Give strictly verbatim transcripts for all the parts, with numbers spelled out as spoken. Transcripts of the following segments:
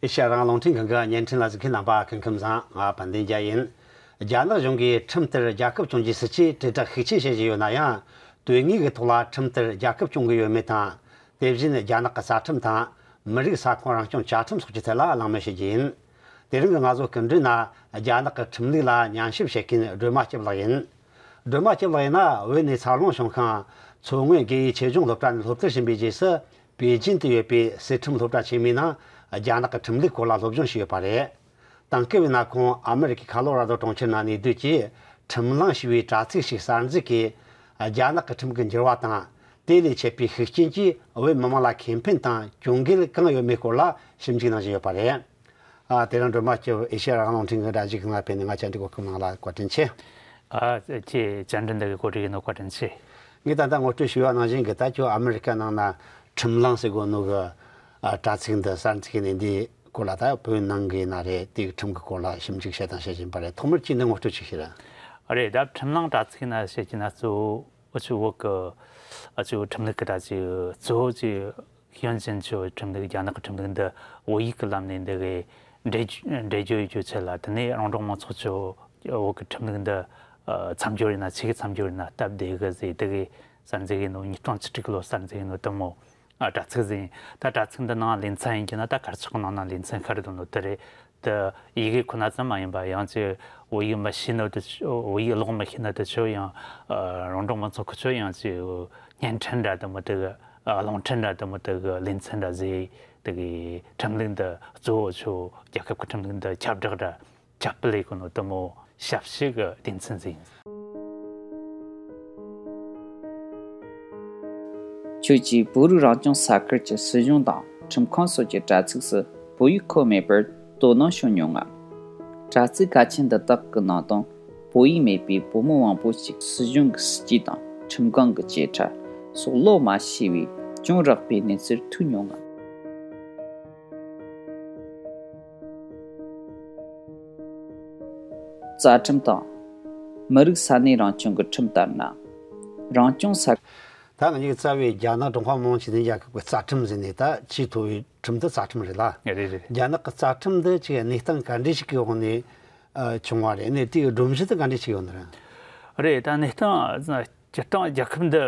ཨེ་ཤ་ཡ་རང་དབང་རླུང་འཕྲིན་ཁང་གི་བརྙན་འཕྲིན་ལ་གཟིགས་མཁན་རྣམ་པ་སྐུ་ཁམས་བཟང་། ང་དཔལ་ལྡན་རྒྱལ་ཡིན། རྒྱ་ནག་གཞུང་གིས་ཁྲིམས་ལྟར་རྒྱལ་ཁབ་སྐྱོང་རྒྱུའི་སྲིད་ཇུས་དྲིལ་བསྒྲགས་ཤུགས་ཆེན་བྱེད་བཞིན་ཡོད་ན་ཡང་། དོན་དངོས་ཀྱི་ཐོག་ལ་ཁྲིམས་ལྟར་རྒྱལ་ཁབ་སྐྱོང་གི་ཡོད་མེད་དང་། དེ་བཞིན་རྒྱ་ནག་གི་རྩ་ཁྲིམས་དང་། མི་རིགས་ས་ཁོངས་རང་སྐྱོང་བཅའ་ཁྲིམས་སོགས་ཀྱི་ཐད་ལ་གླེང་མོལ་བྱེད་རྒྱུ་ཡིན། དེ་རིང་གི་ང་ཚོ་སྐུ་མགྲོན་ན། རྒྱ་ནག་གི་ཁྲིམས་ལུགས་ལ་ཉམས་ཞིབ་བྱེད་མཁན་སྒྲོལ་མ་སྐྱབས་ལགས་ཡིན། སྒྲོལ་མ་སྐྱབས་ལགས་ཡིན་ན། བོད་ནས་འཚར་ལོངས་བྱུང་ཁུངས། མཚོ་སྔོན་དགེ་འོས་ཆེད་སྦྱོང་སློབ་གྲྭ་ནས་སློབ་མཐར་ཕྱིན་པའི་རྗེས་སུ། པེ་ཅིན་དུ་ཡོད་པའི་སྲིད་ཁྲིམས་སློབ་གྲྭ་ཆེན་མོའི་ནང་རྒྱ་ནག་གི་ཁྲིམས་ལུགས་སྐོར་ལ་སློབ་སྦྱོང་བྱས་ཡོད་པ་རེད། དེང་སྐབས་ཡིན་ན་ཁོང་ཨ་མི་རི་ཀའི་ཁ་ལོ་ར་རྡོ་གྲོང་ཁྱེར་ནང་གནས་སྡོད་ཀྱིས། ཁྲིམས་གླེང་ཞེས་པའི་དྲ་ཚིགས་ཤིག་གསར་འཛུགས་ཀྱིས། རྒྱ་ནག་གི་ཁྲིམས་ཀྱི་འགྱུར་བ་དང་། དེ་ལས་མཆེད་པའི་ཤུགས་རྐྱེན་གྱིས་བོད་མི་མང་ལ་ཁེ་ཕན་དང་གྱོང་གུད་གང་ཡོད་མེད་སྐོར་ལ་ཞིབ་འཇུག་གནང་བཞིན་ཡོད་པ་རེད། ཨ། དེ་རིང་སྒྲོལ་མ་སྐྱབས་ཨེ་ཤ་ཡ་རང་དབང་རླུང་འཕྲིན་གྱི་སྒྲ་གཞས་ཁང་ལ་ཕེབས་ནས་ང་བཅར་འདྲི་གོ་སྐབས་གནང་ལ་བཀའ་དྲིན་ཆེ། ཨ། ཁྱེད་བཅར་འདྲི་འདི་གི་གོ་སྒྲིག་ཡིན་ནོ་བཀའ་དྲིན་ཆེ། ངས་ད་ལྟ་ངོ་སྤྲོད་ཞུས་པ་ནང་བཞིན་གྱི། ད་ཁྱོད་ཨ་མི་རི་ཀ་ནང་ན་ཁྲིམས་གླེང་ཟེར་གོ་ནོ་གི། ཨ། དྲ་ཚིགས་འདི་གསར་འཛུགས་ནས་འདིའི་སྐོར་ལ། ད་བོད་ནང་གི་ན་རེད། དེའི་ཁྲིམས་ཀྱི་སྐོར་ལ་ཞིབ་འཇུག་བྱེད་དང་བྱེད་བཞིན་པ་རེད། ཐོག་མར་ཁྱེད་འདི་ངོ་སྤྲོད་ཅིག་བྱེད་ར། ཨ་རེད། ད་ཁྲིམས་གླེང་དྲ་ཚིགས་ན་བཤད་ཀྱི་ན། གཙོ་བོ་ཨ་ཆུ་བོད་ཀྱི་ཨ་ཆུ་ཁྲིམས་ལུགས་ཀྱི་དྲ་ཚིགས་གཙོ་བོ་ཅིག་ཡོན་ཅན་ཆོས་ཁྲིམས་ལུགས། རྒྱ་ནག་གི་ཁྲིམས་ལུགས་འདི་བོད་ཡིག་གི་ལམ་ནས་འདི་གའི་འགྲེལ་བརྗོད་འགྲེལ་བརྗོད་ཡོད་རྒྱུ་ཆེད་ལ། དེ་ནས་རོང་འབྲོག་མང་ཚོགས་ཆོས་བོད་ཀྱི་ཁྲིམས་ལུགས་འདི་མཚམས་སྦྱོར་ཡིན་ན། ཆེད་མཚམས་སྦྱོར་ཡིན་ན་སྟབས་བདེ་གི་ཟེར། དེ་གའི་གསར་འཛུགས་ཡིན་ནོ། ཉིས་སྟོང་བཅུ་དྲུག་ལོ་གསར་འཛུགས་ཡིན་ནོ་དེ་མོ། ཨ། དྲ་ཚིགས་ཟིན། ད་དྲ་ཚིགས་འདི་ནང་ལེ་ཚན་ཡིན་གྱི་ན། ད་དཀར་ཆག་གི་ནང་ན་ལེ་ཚན་ཤར་འདུག་ནོ་དེ་རེད། དེ་ཡི་གེ་ཁོ་ན་ཙམ་མ་ཡིན་པ། ཡང་ཅིག་བོད་ཡིག་མི་ཤེས་ནོ་དེ་ཆོ། བོད་ཡིག་ཀློག་མི་ཤེས་ནོ་དེ་ཆོ་ཡང་། ཨ། རོང་འབྲོག་མང་ཚོགས་ཁོ་ཆོ་ཡང་ཅིག་བརྙན་འཕྲིན་འདྲ་དེ་མོ་དེ་གི། ཨ། རླུང་འཕྲིན་འདྲ་དེ་མོ་དེ་གི་ལེ་ཚན་འདྲ་ཟིག་དེ་གི་ཁྲིམས་ལུགས་འདི་གཙོ་བོ་ཆོ། རྒྱལ་ཁབ་ཀྱི་ཁྲིམས་ལུགས་འདི་ཁྱབ་བསྒྲགས་འདྲ། ཁྱབ་སྤེལ་ཡེད་གོ་ནོ་དེ་མོ་ཞབས་ཞུ་གི་སྡེ་ཚན་ཟིག་ཡིན། ཁྱོད་ཀྱིས་བོད་རིགས་རང་སྐྱོང་ས་ཁུལ་གྱི་སྲིད་གཞུང་དང་ཁྲིམས་ཁང་སོགས་ཀྱི་དྲ་ཚིགས་སུ་བོད་ཡིག་ཁོ་མེད་པར་དོ་སྣང་བྱུང་མྱོང་ངམ། དྲ་ཚིགས་གལ་ཆེན་འདི་དག་གི་ནང་དུ་བོད་ཡིག་མེད་པའི་བོད་མི་མང་པོ་ཞིག་སྲིད་གཞུང་གི་སྲིད་ཇུས་དང་ཁྲིམས་ཁང་གི་བཅད་ཁྲ་སོགས་ཀློག་མ་ཤེས་པའི་གྱོང་རག་པའི་གནས་ཚུལ་ཐོས་མྱོང་ངམ། རྩ་ཁྲིམས་དང་། མི་རིགས་ས་གནས་རང་སྐྱོང་གི་ཁྲིམས་ལྟར་ན། རང་སྐྱོང་ས། ད་ང་གཉིས་རྩ་བའི་རྒྱ་ནག་ཀྲུང་ཧྭ་མི་དམངས་སྤྱི་མཐུན་རྒྱལ་ཁབ་ཀྱི་རྩ་ཁྲིམས་ཟེར་ནས། ད་ཆེས་མཐོ་བའི་ཁྲིམས་དེ་རྩ་ཁྲིམས་རེད་ལ། རེད་རེད། རྒྱ་ནག་གི་རྩ་ཁྲིམས་འདི་ཅིག་གནས་སྟངས་ག་འདྲ་ཞིག་གི་འོག་ནས་ཨ་བྱུང་བ་རེད། ནས་དེའི་སྒྲོམ་གཞི་དེ་ག་འདྲ་ཞིག་ཡོད་ནི་རེད། རེད། ད་གནས་སྟངས། སྤྱིར་བཏང་རྒྱལ་ཁབ་འདི་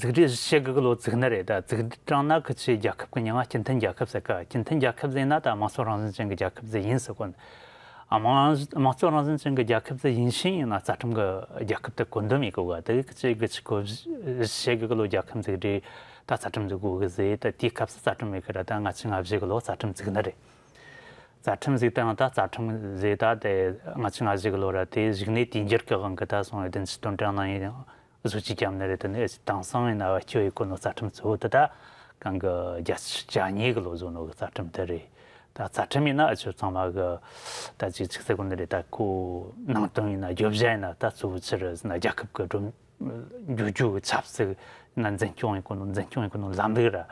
འཛུགས་སྐྲུན་བྱེད་དགོས་གི་ལོ་བཙུགས་ནི་རེད། ད་བཙུགས་དྲང་ན་ཁི་ཆོས་རྒྱལ་ཁབ་ཀྱི་མྱིང་ང་སྤྱི་མཐུན་རྒྱལ་ཁབ་ཟེར་གི། སྤྱི་མཐུན་རྒྱལ་ཁབ་ཟེར་ན་ད་དམངས་གཙོ་རང་བཞིན་ཅན་གྱི་རྒྱལ་ཁབ་ཟིག་ཡིན་ཟེར་གོ་ནི། ཨ། དམངས་དམངས་གཙོ་རང་བཞིན་ཅན་གྱི་རྒྱལ་ཁབ་ཟིག་ཡིན་ཕྱིན་ཡིན་ན་རྩ་ཁྲིམས་ཀྱི་རྒྱལ་ཁབ་དེ་བཀོད་འདོམས་ཡེད་དགོས་གི། དེ་གི་ཁི་ཆོས་དགུ་བཅུ་གོ་བཞི་གི་ལོ་རྒྱལ་ཁབ་འཛུགས་སྐྲུན་ད་རྩ་ཁྲིམས་འཛུགས་དགོས་གི་ཟེར། ད་དེའི་སྐབས་སུ་རྩ་ཁྲིམས་མེད་གི་ར། ད་ལྔ་བཅུ་ང་བཞི་གི་ལོ་རྩ་ཁྲིམས་བཙུགས་ནི་རེད། རྩ་ཁྲིམས་ཟིག་དང་། ད་རྩ་ཁྲིམས་ཟིག་ད་དེ་ལྔ་བཅུ་ང་བཞི་གི་ལོ་ར། དེ་གཞུག་ནས་དུས་འགྱུར་གི་དབང་གིས་ད་སོང་བའི་བདུན་ཅུ་དོན་གྲངས་ནང་ཡང་བཟོ་བཅོས་བརྒྱབ་ནི་རེད། དེ་ནས་དེང་སང་ཡིན་ན་བེད་སྤྱོད་ཡེད་གོ་ནོ་རྩ་ཁྲིམས་གཙོ་བོ་དེ་ད་གང་གི་བརྒྱད་ཅུ་གྱ་གཉིས་གི་ལོ་བཟོ་ནོ་གི་རྩ་ཁྲིམས་དེ་རེད། ད་རྩ་ཁྲིམས་ཡིན་ན་ཨ་ཆོ་ཚང་མ་གི་ད་ཅིག་ཅིག་ཟེར་གོ་ནི་རེད། ད་ཁོ་ནང་དོན་ཡིན་ན། བརྗོད་བྱ་ཡིན་ན། ད་གཙོ་བོ་ཆི་རེད་ཟེར་ན། རྒྱལ་ཁབ་ཀྱི་སྒྲོམ། འགྲོ་རྒྱུ་གི་ཆབ་སྲིད་ན་འཛིན་སྐྱོང་ཡེད་གོ་ནོ། འཛིན་སྐྱོང་ཡེད་གོ་ནོ་ལམ་ལུགས་ར།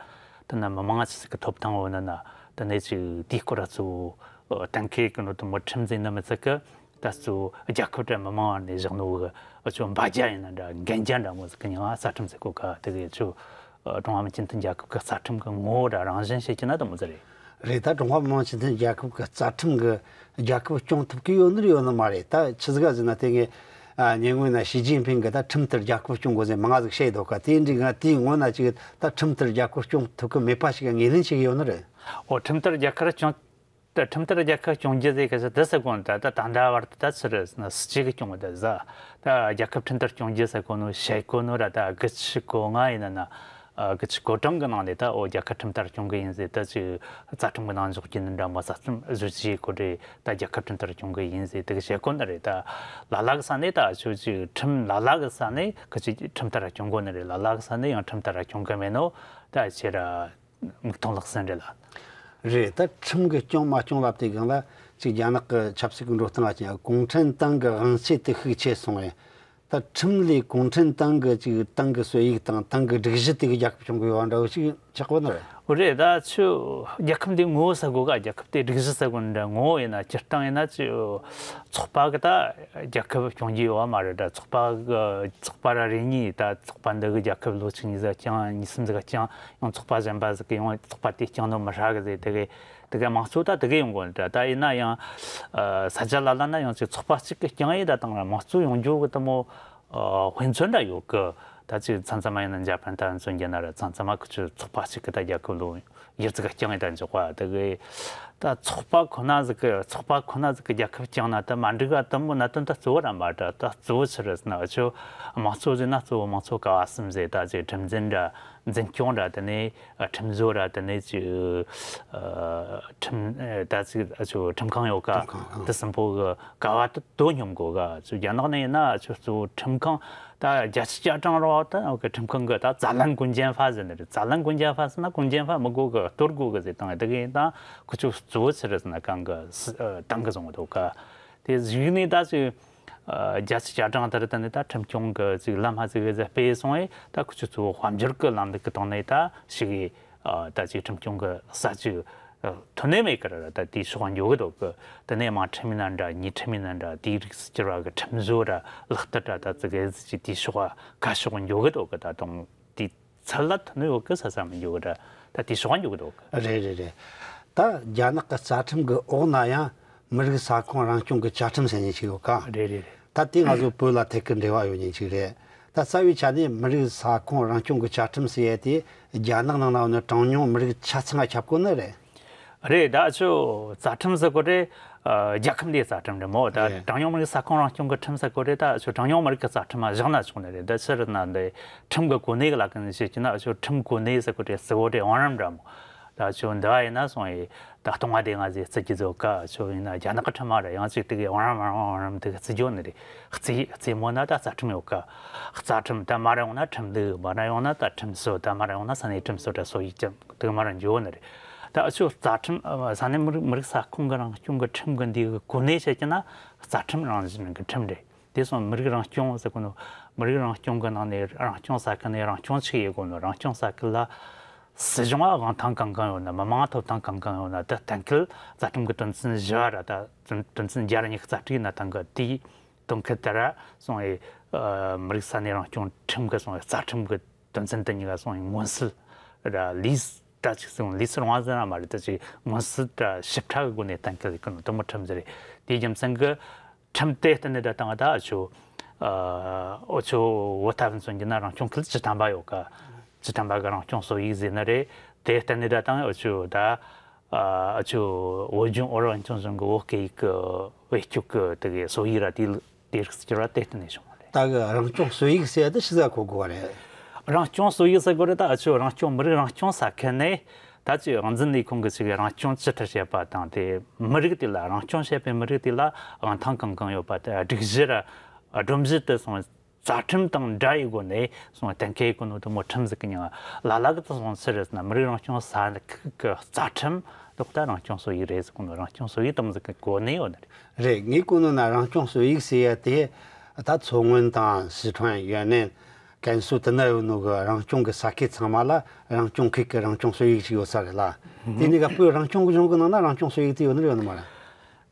དེ་ན་མི་མང་ཆི་ཟིག་གི་ཐོབ་ཐང་ཡོད་ནི་ན། དེ་ནས་ཅིག་དེའི་སྐོར་ར་གཙོ་བོ་གཏན་འཁེལ་གི་ནོ་དེ་མོ་ཁྲིམས་ཟིག་ཡིན་ན་མི་ཚད་གི། ད་གཙོ་བོ་རྒྱལ་ཁབ་དང་མི་མང་བར་ནས་བཞག་ནོ་གི་ཨ་ཆོ་འབའ་རྒྱ་ཡིན་ན་འདྲ། འགན་རྒྱ་འདྲ་མོ་ཟིག་གི་མྱིང་ང་རྩ་ཁྲིམས་ཟེར་གོ་གི། དེ་གི་ཨ་ཆོ་ཀྲུང་ཧྭ་མི་སྤྱི་མཐུན་རྒྱལ་ཁབ་ཀྱི་རྩ་ཁྲིམས་ཀྱི་ངོ་བོ་ར་རང་བཞིན་བཤད་ཀྱི་ན་དེ་མོ་ཟིག་རེད། རེད། ད་ཀྲུང་ཧྭ་མི་དམངས་སྤྱི་མཐུན་རྒྱལ་ཁབ་ཀྱི་རྩ་ཁྲིམས་ཀྱིས་རྒྱལ་ཁབ་སྐྱོང་ཐུབ་ཀྱི་ཡོད་ནི་རེད་ཡོད་ནི་མ་རེད། ད་ཆི་ཟིག་ག་ཟེར་ན། དེ་ངས་ཨ་ཉེ་སྔོན་ན་ཞི་ཅིན་ཕིང་གིས་ད་ཁྲིམས་ལྟར་རྒྱལ་ཁབ་སྐྱོང་དགོས་ཟེར་མང་ང་ཟིག་བཤད་འདུག་ག། དེ་འདྲའི་ང་དེའི་ངོ་ན་ཅིག་ད་ཁྲིམས་ལྟར་རྒྱལ་ཁབ་སྐྱོང་ཐུབ་ཀྱི་མེད་པ་ཞིག་ངོས་ལེན་བྱེད་ཀྱི་ཡོད་ནི་རེད། འོ། ཁྲིམས་ལྟར་རྒྱལ་ཁབ་སྐྱོང་། ད་ཁྲིམས་ལྟར་རྒྱལ་ཁབ་སྐྱོང་རྒྱུ་ཟེར་གི་ཟེར་དེ་ཟེར་གོ་ནོ། ད་ད་ད་ལྟ་བར་དུ་ད་ཆི་རེད་ཟེར་ན། སྲིད་ཇུས་གི་སྐྱོང་བ་དེ་ཟ། ད་རྒྱལ་ཁབ་ཁྲིམས་ལྟར་སྐྱོང་རྒྱུ་ཟེར་གོ་ནོ་བཤད་གོ་ནོ་ར། ད་དགུ་བཅུ་གོ་ལྔ་ཡིན་ན་ན། ཨ། དགུ་བཅུ་གོ་གྲངས་གི་ནང་ནས་ད། འོ། རྒྱལ་ཁབ་ཁྲིམས་ལྟར་སྐྱོང་གི་ཡིན་ཟེར། ད་ཅིག་རྩ་ཁྲིམས་གི་ནང་འཇོག་རྒྱུ་ནི་འདྲ་མོ། རྩ་ཁྲིམས་བཟོ་བཅོས་གོ་རེ་ད་རྒྱལ་ཁབ་ཁྲིམས་ལྟར་སྐྱོང་གི་ཡིན་ཟེར་དེ་གི་བཤད་གོ་ནི་རེད། ད་ལ་ལ་གི་ས་ནས་ད་ཆོས་ཅིག་ཁྲིམས་ལ་ལ་གི་ས་ནས་ཁི་ཆོས་ཁྲིམས་ལྟར་སྐྱོང་གོ་ནི་རེད། ལ་ལ་གི་ས་ནས་ཡང་ཁྲིམས་ལྟར་སྐྱོང་གི་མེད་ནོ་ད་ཁྱེད་ར་མིག་མཐོང་ལག་ཟིན་རེད་ལ། རེད། ད་ཁྲིམས་གི་སྐྱོང་མ་སྐྱོང་ལབ་དེ་སྒང་ལ་ཅིག་རྒྱ་ནག་གི་ཆབ་སྲིད་ཀྱི་འགྲོ་སྟངས་ལ་ཅིག་གུང་ཁྲན་ཏང་གི་དབང་ཚད་དེ་ཤུགས་ཆེ་སོང་བས། ད་ཁྲིམས་ལས་གུང་ཁྲན་ཏང་གི་ཅིག་ཏང་གི་སྲོལ་ཡིག་དང་ཏང་གི་སྒྲིག་གཞི་དེ་གི་རྒྱལ་ཁབ་སྐྱོང་གི་ཡོད་འདྲ་བོ་ཞིག་ཆགས་པ་ནི་རེད། འོ་རེད། ད་ཆོས་རྒྱལ་ཁབ་འདི་ངོ་བོ་ཟེར་གོ་ག། རྒྱལ་ཁབ་དེ་སྒྲིག་གཞི་ཟེར་གོ་ནི་འདྲ། ངོ་བོ་ཡིན་ན་སྤྱིར་བཏང་ཡིན་ན་ཅིག་ཚོགས་པ་གི་ད་རྒྱལ་ཁབ་སྐྱོང་རྒྱུ་ཡོད་བ་མ་རེད། ད་ཚོགས་པ་གི་ཚོགས་པ་ར་རེ་གཉིས། ད་ཚོགས་པ་འདི་གི་རྒྱལ་ཁབ་ལོ་གཅིག་གཉིས་ཟིག་བསྐྱངས། གཉིས་གསུམ་ཟིག་བསྐྱངས། ཡང་ཚོགས་པ་གཞན་པ་ཟིག་གི་ཡང་ཚོགས་པ་དེ་བསྐྱངས་ནོ་མི་ཧྲ་གི་ཟེར། དེ་གི་ དེ་ག་དམངས་གཙོ་ད་དེ་ག་ཡོང་དགོས་འདྲ། ད་ཡིན་ན་ཡང་ས་ཆ་ལ་ལ་ན་ཡང་ཅིག་ཚོགས་པ་གཅིག་གི་རྐྱང་ཡིན་ད་དང་དམངས་གཙོ་ཡོང་རྒྱུ་གི་དེ་མོ་དཔེ་མཚོན་འདྲ་ཡོད་གི། ད་ཅིག་མཚམས་མཚམས་མ་ཡིན་ན་འཇར་པན་ད་མཚོན་རྒྱུ་ན་ར་མཚམས་མཚམས་མ་ཁུ་ཆུ་ཚོགས་པ་གཅིག་གི་ད་རྒྱལ་ཁབ་ལོ་ཡི་ཙི་ག་རྐྱང་ཡིན་ད་འཇོག་པ་དེ་གི་ད་ཚོགས་པ་ཁོ་ན་ཟིག་གི་ཚོགས་པ་ཁོ་ན་ཟིག་གི་རྒྱལ་ཁབ་རྐྱང་ན་ད་མ་འགྲིག་ག་དེ་མོ་གནད་དོན་ད་གཙོ་བོ་ར་མ་འདྲ། ད་གཙོ་བོ་ཕྱི་རུ་ཟིན་ན་ཨ་ཆོ་དམངས་གཙོ་ཟིན་ན་གཙོ་བོ་དམངས་གཙོ་ཀ་བ་གསུམ་ཟེར། ད་ཅིག་ཁྲིམས་འཛིན་འདྲ། འཛིན་སྐྱོང་ར་དེ་ནས་ཁྲིམས་བཟོ་ར་དེ་ནས་ཅིག་ཁྲིམས་ད་ཅིག་ཁྲིམས་ཁང་ཡོད་ཀ་ཁྲིམས་ཁང་ཨང་། དེ་གསུམ་པོ་གི་ཀ་བ་དེ་དོ་སྙོམས་དགོས་ག་ཅིག་རྒྱ་ནག་ནས་ཡིན་ན་ཅིག་གཙོ་བོ་ཁྲིམས་ཁང་ད་རྒྱལ་སྤྱིའི་བཅའ་ཁྲིམས་ར་ད་ཁྲིམས་ཁང་གི་ད་ཛ་ལན་ཀུན་ཅན་ཧྥ་ཟེར་ནི་རེད། ཛ་ལན་ཀུན་ཅན་ཧྥ་ཟེར་ན་ཀུན་ཅན་ཧྥ་མི་དགོས་གི་གཏོར་དགོས་གི་ཟེར་དང་དེ་གི་ཡིན་ད་ཁུ་ཆུ་གཙོ་བོ་ཕྱི་རུ་ཟིན་ན་གང་གི་ཏང་གི་བཟུང་གི་འདུག་ག་དེ་གཞུག་ནས་ད་ཅིག་རྒྱལ་སྤྱིའི་བཅའ་ཁྲིམས་ལྟར་དུ་ནི་ད་ཁྲིམས་སྐྱོང་གི་ཅིག་ལམ་ཧ་ཅིག་གི་སྤེལ་སོང་བས་ད་ཁུ་ཆུ་གཙོ་བོ་དཔལ་འབྱོར་གི་ལམ་ལུགས་ཀྱི་སྟེང་ནས་ད་ཞིག་གིས་ད་ཅིག་ཁྲིམས་སྐྱོང་གི་ས་ཅིག་ཐོན་ནས་མེད་ཀི་ར། ད་དེའི་ཕྱོགས་འགྱོ་གི་འདུག་གི་དེ་ནས་དམངས་ཁྲིམས་ཡིན་ན་འདྲ་ཉེས་ཁྲིམས་ཡིན་ན་འདྲ་དེའི་རིགས་སུ་གྱུར་བ་གི་ཁྲིམས་བཟོ་ར་ལག་བསྟར་ར་ད་ཙི་གེ་ཟིག་ཅིག་དེའི་ཕྱོགས་ཁ་ཕྱོགས་འགྱོ་གི་འདུག་གི་ད་དུང་དེའི་ཚད་ལ་ཐོན་ཡོད་གི་ས་ས་མི་འགྱོ་གི་ར། ད་དེའི་ཕྱོགས་འགྱོ་གི་འདུག་གི་རེད་རེད་རེད། ད་རྒྱ་ནག་གི་རྩ་ཁྲིམས་གི་འོག་ན་ཡང་མི་རིགས་ས་ཁོངས་རང་སྐྱོང་གི་བཅའ་ཁྲིམས་ཟེར་ནས་ཞིག་ཡོད་ཀ་རེད་རེད་རེད། ད་དེ་ང་ཚོ་བོད་ལ་ཐད་ཀར་འབྲེལ་བ་ཡོད་ཉེན་ཅིག་རེད། ད་རྩ་བའི་ཆ་ནས་མི་རིགས་ས་ཁོངས་རང་སྐྱོང་གི་བཅའ་ཁྲིམས་ཟེར་ཡ་དེ་རྒྱ་ནག་ནང་ན་ཡོད་ནི་གྲངས་ཉུང་མི་རིགས་ཆ་ཚང་ལ་ཁྱབ་གོ་ནི་རེད། རེད། ད་ཨ་ཆོ་རྩ་ཁྲིམས་ཟེར་གོ་རེད། ཨ། རྒྱལ་ཁབ་འདིའི་རྩ་ཁྲིམས་རེད་མོ། ད་རེད། གྲངས་ཉུང་མི་རིགས་ས་ཁོངས་རང་སྐྱོང་གི་ཁྲིམས་ཟེར་གོ་རེད། ད་ཨ་ཆོ་གྲངས་ཉུང་མི་རིགས་ཀྱི་རྩ་ཁྲིམས་ལ་བཞག་ན་ཆོག་ནི་རེད། ད་ཕྱིར་ན་འདི་ཁྲིམས་ཀྱི་གོ་གནས་ཀྱི་ལ་ཀ་ནས་བཤད་ཀྱི་ན་ཨ་ཆོ་ཁྲིམས་གོ་གནས་ཟེར་གོ་རེད། གཙོ་བོ་རེད། བང་རིམ་འདྲ་མོ། ད་ཨ་ཆོ་འདི་བ་ཡིན་ན་སོང་ཡི་ད་སྟོང་བ་སྡེ་ལྔ་ཟེར་བརྩི་གི་འདུག་ག་ཨ་ཆོ་ཡིན་ན་རྒྱ་ནག་གི་ཁྲིམས་མ་རེད། ཡང་གཅིག་དེ་གི་བང་རིམ་བང་རིམ་བང་རིམ་དེ་གི་བརྩི་རྒྱུ་ནི་རེད། རྩེ་རྩེ་མོ་ན་ད་རྩ་ཁྲིམས་ཡོད་ཀ་རྩ་ཁྲིམས་ད་མ་ར་ཡོང་ན་ཁྲིམས་ལུགས། མ་ར་ཡོང་ན་ད་ཁྲིམས་སྲོལ། ད་མ་ར་ཡོང་ན་ས་གནས་ཁྲིམས་སྲོལ་ད་སྲོལ་ཡིག་ཅམ་དེ་གི་མ་ར་འགྱོ་ནི་རེད། ད་ཨ་ཆོ་རྩ་ཁྲིམས་ས་གནས་མི་རིགས་མི་རིགས་ས་ཁོངས་ཀྱི་རང་སྐྱོང་གི་ཁྲིམས་ཀྱི་འདི་གི་གོ་གནས་བཤད་ཀྱི་ན་རྩ་ཁྲིམས་རང་བཞིན་གྱི་ཁྲིམས་རེད། དེ་སོང་མི་རིགས་རང་སྐྱོང་ཟེར་གོ་ནོ། མི་རིགས་རང་སྐྱོང་གི་ནང་ནས་རང་སྐྱོང་ས་ཁུལ་ནས་རང་སྐྱོང་ཆི་ཡེ་གོ་ནོ། རང་སྐྱོང་ས་ཁུལ་ལ་སྲིད་གཞུང་ལ་དབང་ཐང་གང་གང་ཡོད་ན། མི་མང་ཐོབ་ཐང་གང་གང་ཡོད་ན། ད་གཏན་འཁེལ་རྩ་ཁྲིམས་ཀྱི་དོན་ཚན་བཞི་བ་ར་ད་དོན་དོན་ཚན་བརྒྱ་ར་ཉི་ཤུ་རྩ་དྲུག་ཡིན་ན་ཐང་གི་དེའི་དོན་ཁུལ་དེ་ར་སོང་ཡེ་མི་རིགས་ས་གནས་རང་སྐྱོང་ཁྲིམས་ཀྱི་སོང་ཡེ་རྩ་ཁྲིམས་ཀྱི་དོན་ཚན་དེ་གཉིས་ཀ་སོང་ཡེ་མངོན་གསལ་ར་ལུས་ད་ཅིག་སོང་ལུས་སུ་རུང་བ་ཟེར་ན་མ་རེད། ད་ཅིག་མངོན་གསལ་ར་ཞིབ་ཕྲ་གི་སྒོ་ནས་གཏན་འཁེལ་ཡེ་གོ་ནོ་དེ་མོ་ཁྲིམས་ཟེར་རེད། དེའི་རྒྱུ་མཚན་གྱི་ཁྲིམས་དེ་བསྟུན་ནས་ད་དང་ད་ཨ་ཆོ། ཨ་ཨོ་ཆོ་བོ་ཐ་ཕན་མཚོན་གྱི་ན་རང་སྐྱོང་ཁུལ་བཅུ་ཐམ་པ་ཡོད་ཀ་བཅུ་ཐམ་པ་གི་རང་སྐྱོང་སྲོལ་ཡིག་ཟེར་ནི་རེད། དེ་བསྟུན་ནས་ད་དང་ཨོ་ཆོ་ད་ཨ་ཨ་ཆོ་བོད་ལྗོངས་བོད་རང་སྐྱོང་ལྗོངས་ཀྱི་བོད་སྐད་ཡིག་གི་བེད་སྤྱོད་ཀྱི་དེ་གའི་སྲོལ་ཡིག་ར་དེ་དེ་རིགས་སུ་གྱུར་བ་དེ་བསྟུན་ནས་བྱུང་བ་རེད། ད་གི་རང་སྐྱོང་སྲོལ་ཡིག་ཟེར་ཡ་དེ་ཕྱི་ཟ་གོ་དགོས་པ་རེད། རང་སྐྱོང་སྲོལ་ཡིག་ཟེར་དགོས་རེད། ད་ཨ་ཆོ་རང་སྐྱོང་མི་རིགས་རང་སྐྱོང་ས་ཁུལ་ནས། ད་ཅིག་དབང་འཛིན་ལས་ཁུངས་ཀྱི་ཅིག་རང་སྐྱོང་ཅི་ལྟར་བྱེད་པ་དང་། དེ་མི་རིགས་དེ་ལ་རང་སྐྱོང་བྱེད་པའི་མི་རིགས་དེ་ལ་དབང་ཐང་གང་གང་ཡོད་པ་དེ་སྒྲིག་གཞི་ར་སྒྲོམ་གཞི་དེ་སོང་རྩ་ཁྲིམས་དང་འདྲ་ཡི་སྒོ་ནས་སོང་གཏན་འཁེལ་གོ་ནོ་དེ་མོ་ཁྲིམས་ཟིག་གི་མྱིང་ལ་ལ་གི་དེ་སོང་ཕྱིར་རེད་ན་མི་རིགས་རང་སྐྱོང་ས་ཁུལ་གི་རྩ་ཁྲིམས་དོག་ད་རང་སྐྱོང་སྲོལ་ཡིག་རེད་ཟེར་གོ་ནོ་རང་སྐྱོང་སྲོལ་ཡིག་དེ་མོ་ཟིག་གི་གོ་གནས་ཡོད་ནི་རེད། རེད། ངས་གོ་ནོ་ན་རང་སྐྱོང་སྲོལ་ཡིག་ཟེར་ཡ་དེ་ད་མཚོ་སྔོན་དང་སི་ཁྲོན་ཡོན་ནན། ཀན་སུའུ་དེ་ན་ཡོད་ནོ་གི་རང་སྐྱོང་གི་ས་ཁུལ་ཚང་མ་ལ་རང་སྐྱོང་ཁུལ་གི་རང་སྐྱོང་སྲོལ་ཡིག་ཅིག་ཡོད་ས་རེད་ལ། དེ་ནི་ག་བོད་རང་སྐྱོང་གི་གཞུང་གི་ནང་ན་རང་སྐྱོང་སྲོལ་ཡིག་དེ་ཡོད་ནི་ཡོད་ནི་མ་རེད།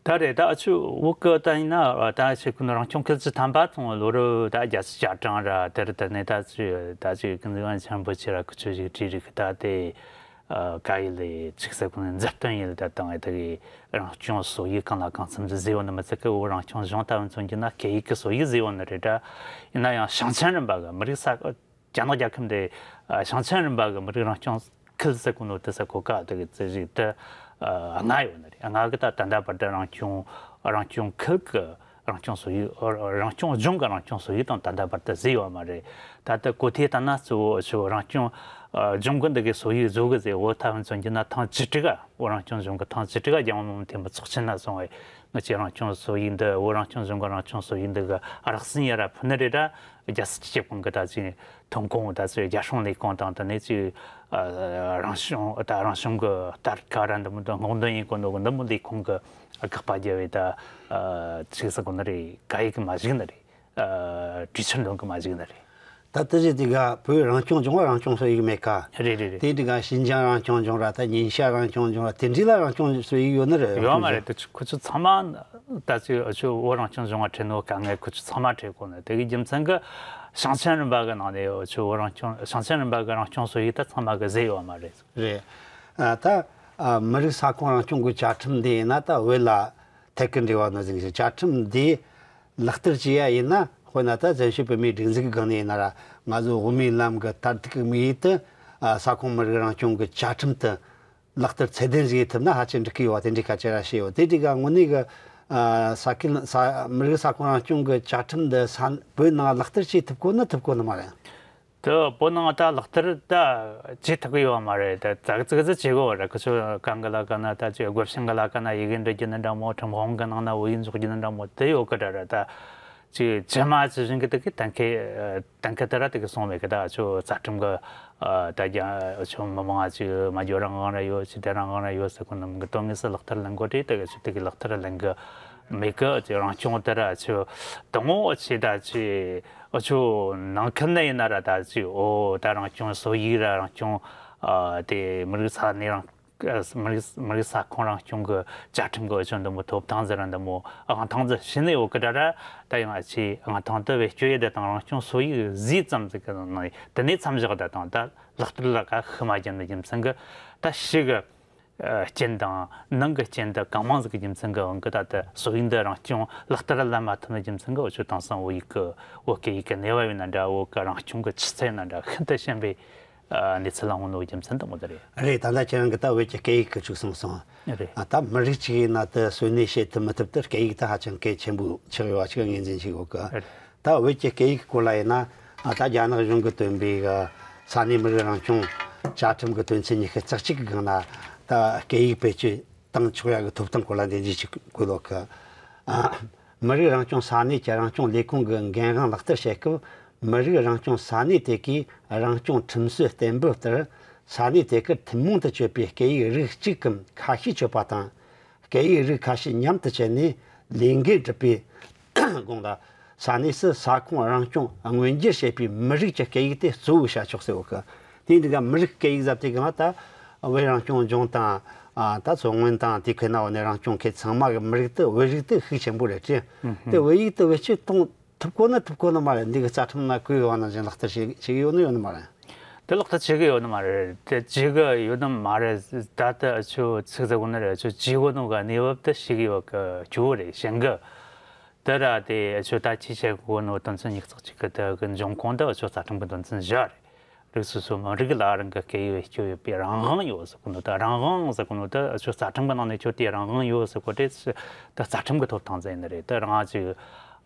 ད་རེད། ད་ཨ་ཆུ་བོད་གི་ད་ཡིན་ན་ད་ཆེ་ཀུན་རང་སྐྱོང་ཁུལ་བཅུ་ཐམ་པ་ཚོང་ལོ་རུ་ད་རྒྱལ་སྤྱིའི་བཅའ་ཁྲིམས་ར་དེར་དེ་ནས་ད་ཆུ་ད་ཆུ་ཀུན་ཟིག་ཆེན་པོ་ཆེ་ར་ཁུ་ཆུ་ཞིག་བྲིས་རིགས་ད་དེ། ཨ་ག་ཡི་ལས་ཆིག་ས་ཁོ་ནས་མཛུབ་སྟོན་ཡིན་ལ་ད་དང་ཨེ་ད་གི་རང་སྐྱོང་སྲོལ་ཡིག་གང་ལ་གང་འཚམ་ཟིག་ཟེར་ཡོད་ནི་མི་ཚད་གི་བོད་རང་སྐྱོང་གཞུང་ལྟ་བུ་མཚོན་གྱི་ན་སྐད་ཡིག་གི་སྲོལ་ཡིག་ཟེར་ཡོད་ནི་རེད་ད། ཡིན་ན་ཡང་ཞིང་ཆེན་རིམ་པ་གི་མི་རིགས་ས་རྒྱ་ནག་རྒྱལ་ཁབ་འདི་ཞིང་ཆེན་རིམ་པ་གི་མི་རིགས་རང་སྐྱོང་ཁུལ་ཟེར་གོ་ནོ་དེ་ས་གོ་ག་དེ་གི་རྩིས་རིག་དེ་ལྔ་ཡོད་ནི་རེད། ལྔ་གི་ད་ད་ལྟ་བར་དུ་རང་སྐྱོང་རང་སྐྱོང་ཁུལ་གི་རང་སྐྱོང་སྲོལ་ཡིག་རང་སྐྱོང་གཞུང་གི་རང་སྐྱོང་སྲོལ་ཡིག་དང་ད་ལྟ་བར་དུ་བཟོས་ཡོད་མ་རེད། ད་ལྟ་གོ་ཐོས་ལྟར་ན་གཙོ་བོ་ཆུ་རང་སྐྱོང་ལྗོངས་ཀྱི་འདི་གའི་སྲོལ་ཡིག་བཟོ་གི་ཟེར། བོད་ཐ་ཕན་མཚོན་གྱི་ན་ཐེངས་བཅུ་དྲུག་ག་བོད་རང་སྐྱོང་ལྗོངས་ཀྱི་ཐེངས་བཅུ་དྲུག་ག་རྒྱལ་དབང་མི་དམ་ཐེན་པ་ཚོགས་ཆེན་ན་སོང་བས་ངི་ཆོའི་རང་སྐྱོང་སྲོལ་ཡིག་འདི་བོད་རང་སྐྱོང་ལྗོངས་ཀྱི་རང་སྐྱོང་སྲོལ་ཡིག་འདི་གི་རགས་ཟིན་ཡ་ར་ཕུལ་ནི་རེད་ད། རྒྱལ་སྲིད་སྤྱི་ཁྱབ་ཁང་གི་ད་ཅི་ཐོན་ཁུངས་ད་ཅི་རྒྱལ་སྲུང་ལས་ཁུངས་དང་དེ་ནས་ཅི་རང་སྐྱོང་ད་རང་སྐྱོང་གི་ལྟར་ཀ་ར་འདི་མོ་འདི་སྔོག་འདོན་ཡིན་གོ་ནོ་གི་འདི་མོ་ལས་ཁུངས་གི་དགག་པ་རྒྱབ་བས་ད་ཅི་ཟེར་གོ་ནི་རེད། ག་ཡི་གི་མ་བཞུགས་ནི་རེད། གྲོས་ཆོད་འདོན་གི་མ་བཞུགས་ནི་རེད། ད་དེ་རེད། དེ་ག་བོད་རང་སྐྱོང་ལྗོངས་རང་སྐྱོང་སྲོལ་ཡིག་མེད་ཀ་རེད་རེད་རེད། དེ་དེ་ག་ཤིན་ཅང་རང་སྐྱོང་ལྗོངས་ར་ད་ཉིན་ཤར་རང་སྐྱོང་ལྗོངས་ར་དེ་འདྲི་ལ་རང་སྐྱོང་སྲོལ་ཡིག་ཡོད་ནི་རེད། ཡོད་མ་རེད། དེ་ཁོ་ཚོ་ཚང་མ་ད་ཅི་ཨ་ཆུ་བོད་རང་སྐྱོང་ལྗོངས་ང་ཁྲིད་ནོ་ག་ངས་ཁོ་ཚོ་ཚང་མ་ཁྲིད་གོ་ནི་དེ་གི་རྒྱུ་མཚན་གི་ཞིང་ཆེན་རིམ་པ་གི་ནང་ནས་ཨ་ཆུ་བོད་རང་སྐྱོང་ཞིང་ཆེན་རིམ་པ་གི་རང་སྐྱོང་སྲོལ་ཡིག་ད་ཚང་མ་གི་བཟོས་ཡོད་མ་རེད། རེད། ཨ་ད་ ཨ། མི་རིགས་ས་ཁོངས་རང་སྐྱོང་གི་བཅའ་ཁྲིམས་འདི་ཡིན་ན་ད་བོད་ལ་ཐད་ཀར་འབྲེལ་བ་ནོར་ཟིན་གྱི་བཅའ་ཁྲིམས་འདི་ལག་བསྟར་བྱེད་ཡ་ཡིན་ན། དཔེར་ན་ད་བཙན་བྱོལ་བོད་མིའི་སྒྲིག་འཛུགས་ཀྱི་སྒང་ནས་ཡིན་ན་ར། ང་ཚོ་དབུ་མའི་ལམ་གྱི་དར་ཐུག་གི་དམིགས་ཡུལ་དེ། ཨ། ས་ཁོངས་མི་རིགས་རང་སྐྱོང་གི་བཅའ་ཁྲིམས་དེ་ལག་བསྟར་ཚད་ལྡན་ཞིག་ཐུབ་ན་ཧ་ཅང་འགྲིག་གི་ཡོད་པ་དེ་འདྲའི་སྐད་ཆ་ར་བཤད་ཡོད། དེ་དུས་ཀ་དངོས་གནས་ཀྱི། ཨ། ས་ཁུལ་ས། མི་རིགས་ས་ཁོངས་རང་སྐྱོང་གི་བཅའ་ཁྲིམས་འདི་ས། བོད་ནང་ལག་བསྟར་བྱེད་ཐུབ་གོ་ནི་ཐུབ་གོ་ནི་མ་རེད། དེ་བོད་ནང་ད་ལག་བསྟར་ད་བྱེད་ཐུབ་ཀྱི་ཡོད་མ་རེད། ད་ཙག་ཙིག་ཙིག་བྱེད་དགོས་རེད། ཁི་ཆོ་གང་གི་ལ་ག་ན་ད་ཅིག་དགོན་ཆེན་གི་ལ་ག་ན་ཡི་གེ་འབྲི་རྒྱུ་ནི་འདྲ་མོ། ཁྲིམས་དཔོན་གི་ནང་ན་བོད་ཡིག་འཇོག་རྒྱུ་ནི་འདྲ་མོ་དེ་ཡོད་གི་འདྲ་ར། ད་ཅིག་ཇི་མ་ཇི་བཞིན་གི་དེ་གི་གཏན་འཁེལ་གཏན་འཁེལ་དེ་ར་དེ་གི་སོང་མེད་གི། ད་ཆོ་རྩ་ཁྲིམས་གི། ཨ། ད་རྒྱ་ཆོ་མི་མང་ང་ཅིག་མ་འཇོག་རང་དབང་ར་ཡོད། ཅིག་དེ་རང་དབང་ར་ཡོད་ཟེར་གོ་ནི་མི་གི། དོན་དངོས་སུ་ལག་བསྟར་ལེན་དགོས་དེ་དེ་གི་ཆོ་དེ་གི་ལག་བསྟར་ལེན་གི་མེད་གི། ཅིག་རང་སྐྱོང་དེ་ར་ཆོ་དང་པོ་ཆེ་ད་ཅིག་ཨ། ཆོ་ནང་ཁུལ་ནས་ཡིན་ན་ར་ད་ཅིག་འོ་ད་རང་སྐྱོང་སྲོལ་ཡིག་ར་རང་སྐྱོང་། ཨ། དེ་མི་རིགས་ས་གནས་རང་། མི་རིགས། མི་རིགས་ས་ཁོངས་རང་སྐྱོང་གི་བཅའ་ཁྲིམས་གི་འོ་ཆོ་འདི་མོ་ཐོབ་ཐང་ཟེར་ར་འདི་མོ་དབང་ཐང་ཟིག་བྱིན་ནས་ཡོད་གི་འདྲ་ར། ད་ཡང་ཨ་ཆེ་དབང་ཐང་དེ་བེད་སྤྱོད་ཡེད་དེ་དང་རང་སྐྱོང་སྲོལ་ཡིག་ཟིག་ཙམ་ཟིག་གི་ནང་ནས་དེ་ནས་མཚམས་བཞག་བསྡད་དང་། ད་ལག་བསྟར་ལ་ཁ་ཤུགས་མ་བརྒྱབ་ནི་རྒྱུ་མཚན་གི། ད་ཕྱི་གི། ཨ། རྐྱེན་དང་ནང་གི་རྐྱེན་དེ་གང་མང་ཟིག་གི་རྒྱུ་མཚན་གི་དབང་གིས་ད་ལྟ་སྲོལ་ཡིག་འདི་རང་སྐྱོང་ལག་བསྟར་ལེན་མ་ཐུབ་ནི་རྒྱུ་མཚན་གི་འུ་ཆོ་དེང་སང་བོད་ཡིག་གི། བོད་སྐད་ཡིག་གི་གནས་བབ་ཡིན་ན་འདྲ། བོད་གི་རང་སྐྱོང་གི་ཆུ་ཚད་ཡིན་ན་འདྲ། ཤིན་ཏུ་ཞན་པའི། ཨ། གནས་ཚུལ་ལ་འོང་ནོ་རྒྱུ་མཚན་དེ་མོ་དེ་རེད། རེད། ད་ལྟ་ཁྱེད་རང་གིས་ད་བོད་ཀྱི་སྐད་ཡིག་གི་ཅིག་གསུངས་སོང་། རེད། ཨ། ད་མི་རིགས་ཅིག་ཡིན་ན་དེ་སྲོལ་གནས་བྱེད་ཐུབ་མི་ཐུབ་དེ་སྐད་ཡིག་དེ་ཧ་ཅང་གལ་ཆེན་པོ་ཆགས་ཡོད་པ་ཅིག་ངོས་འཛིན་བྱེད་དགོས་གི། རེད། ད་བོད་ཀྱི་སྐད་ཡིག་སྐོར་ལ་ཡིན་ན། ཨ། ད་རྒྱ་ནག་གཞུང་གིས་བཏོན་པའི་གི་ས་གནས་མི་རིགས་རང་སྐྱོང་བཅའ་ཁྲིམས་ཀྱི་དོན་ཚན་ཉི་ཤུ་རྩ་གཅིག་གི་སྒང་ན་ད་སྐད་ཡིག་བེད་སྤྱོད་བཏང་ཆོག་ཡ་གི་ཐོབ་ཐང་སྐོར་ལ་འགྲེལ་བརྗོད་ཅིག་བཀོད་ཡོད་གི། ཨ། མི་རིགས་རང་སྐྱོང་ས་གནས་ཀྱི་རང་སྐྱོང་ལས་ཁུངས་ཀྱི་འགན་དབང་ལག་བསྟར་བྱེད་སྐབས། མི་རིགས་རང་སྐྱོང་ས་གནས་དེ་གའི་རང་སྐྱོང་ཁྲིམས་སྲོལ་གཏན་འབེབས་ལྟར། ས་གནས་དེ་གར་ཐུན་མོང་དུ་སྤྱོད་པའི་སྐད་ཡིག་རིགས་གཅིག་གམ་ཁ་ཤས་སྤྱོད་པ་དང་། སྐད་ཡིག་རིགས་ཁ་ཤས་མཉམ་དུ་བྱས་ནས་ལས་འགན་སྒྲུབ་པའི་དགོངས་ལ། ས་གནས་སུ་ས་ཁོངས་རང་སྐྱོང་མངོན་འགྱུར་བྱེད་པའི་མི་རིགས་ཀྱི་སྐད་ཡིག་དེ་གཙོ་བོ་བྱ་ཆོག་ཟེར་ཡོད་གི། དེ་འདི་ག་མི་རིགས་སྐད་ཡིག་ཟེར་དེ་ག་ད་བོད་རང་སྐྱོང་ལྗོངས་དང་། ཨ། ད་མཚོ་སྔོན་དང་དེ་ཁུལ་ན་འོ་ནས་རང་སྐྱོང་ཁུལ་ཚང་མ་གི་མི་རིགས་དེ། བོད་རིགས་དེ་ཤུགས་ཆེན་པོ་རེད་དྲན། དེ་བོད་ཡིག་དེ་བེད་སྤྱོད་གཏོང་ཐུབ་གོ་ནི་ཐུབ་གོ་ནི་མ་རེད། འདི་གི་རྩ་ཁྲིམས་ན་བཀོད་ཡོད་ནང་བཞིན་ལག་བསྟར་བྱེད་བྱེད་གི་ཡོད་ནི་ཡོད་ནི་མ་རེད། དེ་ལག་བསྟར་བྱེད་གི་ཡོད་ནི་མ་རེད། དེ་བྱེད་གི་ཡོད་ནི་མ་རེད། ད་ལྟ་ཁྱོད་ཚིག་ཟེར་གོ་ནི་རེད། ཁྱོད་བྱེད་གོ་ནོ་ག་གནས་བབ་དེ་ཤེས་གི་ཡོད་གི། ཁྱོད་རེད་ཤེས་གི། དེ་ར་དེ་ཁྱོད་ད་ཅི་བྱེད་གོ་ནོ་དོན་ཚན་ཉི་ཤུ་རྩ་གཅིག་གི་དེ་གི་འབྱུང་ཁུངས་དེ་ཁྱོད་རྩ་ཁྲིམས་གི་དོན་ཚན་བཞི་རེད། རིགས་སོ་སོ་མི་རིགས་ལ་རང་གི་སྐད་ཡིག་སྤྱོད་ཡོད་པའི་རང་དབང་ཡོད་ཟེར་གོ་ནོ་དེ། རང་དབང་ཟེར་གོ་ནོ་དེ་ཁྱོད་རྩ་ཁྲིམས་གི་ནང་ནས་ཁྱོད་དེའི་རང་དབང་ཡོད་ཟེར་གོ་དེ། ད་རྩ་ཁྲིམས་གི་ཐོབ་ཐང་ཟེར་ནི་རེད། དེ་རང་ཅིག་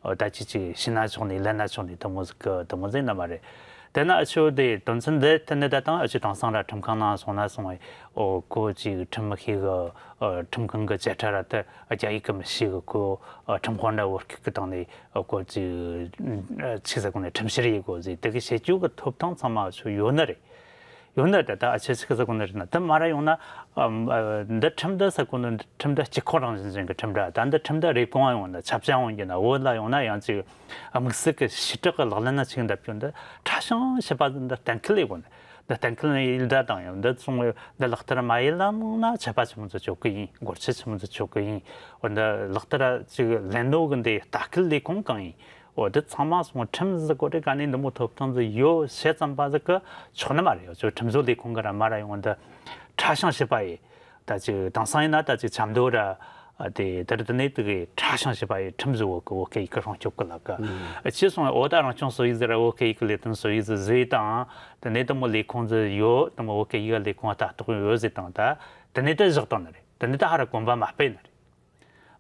ཨོ། ད་ཅི་ཅིག་ཤི་ན་ཆོག་ནི་ལེན་ན་ཆོག་ནི་དེ་མོ་ཟིག་གི་དེ་མོ་ཟིག་ནི་མ་རེད། དེ་ན་ཨ་ཆོ་དེ་དོན་ཚན་འདི་ཐད་ནས་ད་དང་ཨ་ཆོ་དེང་སང་ར་ཁྲིམས་ཁང་ནང་སོང་ན་སོང་བས། ཨོ། ཁོ་ཅིག་ཁྲིམས་མི་ཤེས་གི། ཨ། ཁྲིམས་ཁང་གི་བཅད་ཁྲ་ར་དེ་རྒྱ་ཡིག་གི་མི་ཤེས་གི། ཁོ། ཨ། ཁྲིམས་དཔོན་འདྲ་བོ་སྐད་གི་སྟེང་ནས། ཨ། ཁོ་ཅིག་ཆི་ཟེར་གོ་ནས་ཁྲིམས་བཤེར་ཡེད་དགོས་ཟེར། དེ་གི་བྱེད་རྒྱུ་གི་ཐོབ་ཐང་ཚང་མ་ཨ་ཆོ་ཡོད་ནི་རེད། ཡོད་ན་ད་ལྟ་ཨ་ཆེ་ཆི་ཟེར་གོ་ནི་རེད་ན། དེ་མ་ར་ཡོང་ན། ཨ། འདི་ཁྲིམས་འདི་ཟེར་གོ་ནི་ཁྲིམས་འདི་སྤྱི་ཁོག་རང་བཞིན་ཅན་གྱི་ཁྲིམས་ར། ད་འདི་ཁྲིམས་འདི་རེ་སྐོང་ཡོང་ན་ཆབ་ཆ་ཡོང་རྒྱུ་ན། བོད་ལ་ཡོང་ན་ཡང་ཅིག་དམིགས་བསལ་གྱི་ཞི་དྲག་གི་ལག་ལེན་ན་ཅིག་འདེབས་རྒྱུ་འདི་ཁྲ་ཞིང་ཞིབ་པ་འདི་གཏན་འཁེལ་ཡེད་དགོས་ནི། འདི་གཏན་འཁེལ་ནས་ཡིན་ད་དང་ཡང་འདི་སོང་བས་འདི་ལག་བསྟར་མ་ཡེད་ལ་ན་ཆད་པ་ཆི་མོ་ཚོ་གཅོད་གི་ཡིན། སྒོར་ཆེ་ཆི་མོ་ཚོ་གཅོད་གི་ཡིན། འོ། འདི་ལག་བསྟར་ཅིག་ལེན་ནོ་གི་འདི་ལྟ་སྐུལ་ལས་ཁུངས་གང་ཡིན། འོ། འདི་ཚང་མ་སོང་ཁྲིམས་ཟེར་གོ་དེ་ག་ནས་འདི་མོ་ཐོབ་ཐང་ཟིག་ཡོད་བཤད་ཙམ་པ་ཟིག་གི་ཆོག་ནི་མ་རེད། ཡོད་ཆོག་ཁྲིམས་བཟོ་ལས་ཁུངས་གི་ར་མ་ར་ཡོང་འདི་ཁྲ་ཞིང་ཞིབ་པ་ཡེད། ད་ཅིག་དེང་སང་ཡིན་ན་ད་ཅིག་ཆབ་མདོ་ར་དེ་དེར་དེ་ནས་དེ་གི་ཁྲ་ཞིང་ཞིབ་པ་ཡེད། ཁྲིམས་བཟོ་བོ་གི་བོད་སྐད་ཡིག་གི་སྲུང་སྐྱོབ་གི་ལ་ཀ་ཨ་ཆེ་སོང་། འོ། ད་རང་སྐྱོང་སྲོལ་ཡིག་ཟེར་ར་བོད་སྐད་ཡིག་གི་ལས་དོན་སྲོལ་ཡིག་ཟིག་བཟོས་དང་། དེ་ནས་དེ་མོ་ལས་ཁུངས་ཟིག་ཡོད། དེ་མོ་བོད་སྐད་ཡིག་གི་ལས་ཁུངས་ལྟ་རྟོག་ཡོད་ཟིག་དང་། ད་དེ་ནས་དེ་བཞག་བཏང་ནི་རེད། དེ་ནས་ད་ཧ་ར་གོམ་པ་མ་སྤོས་ནི་རེད།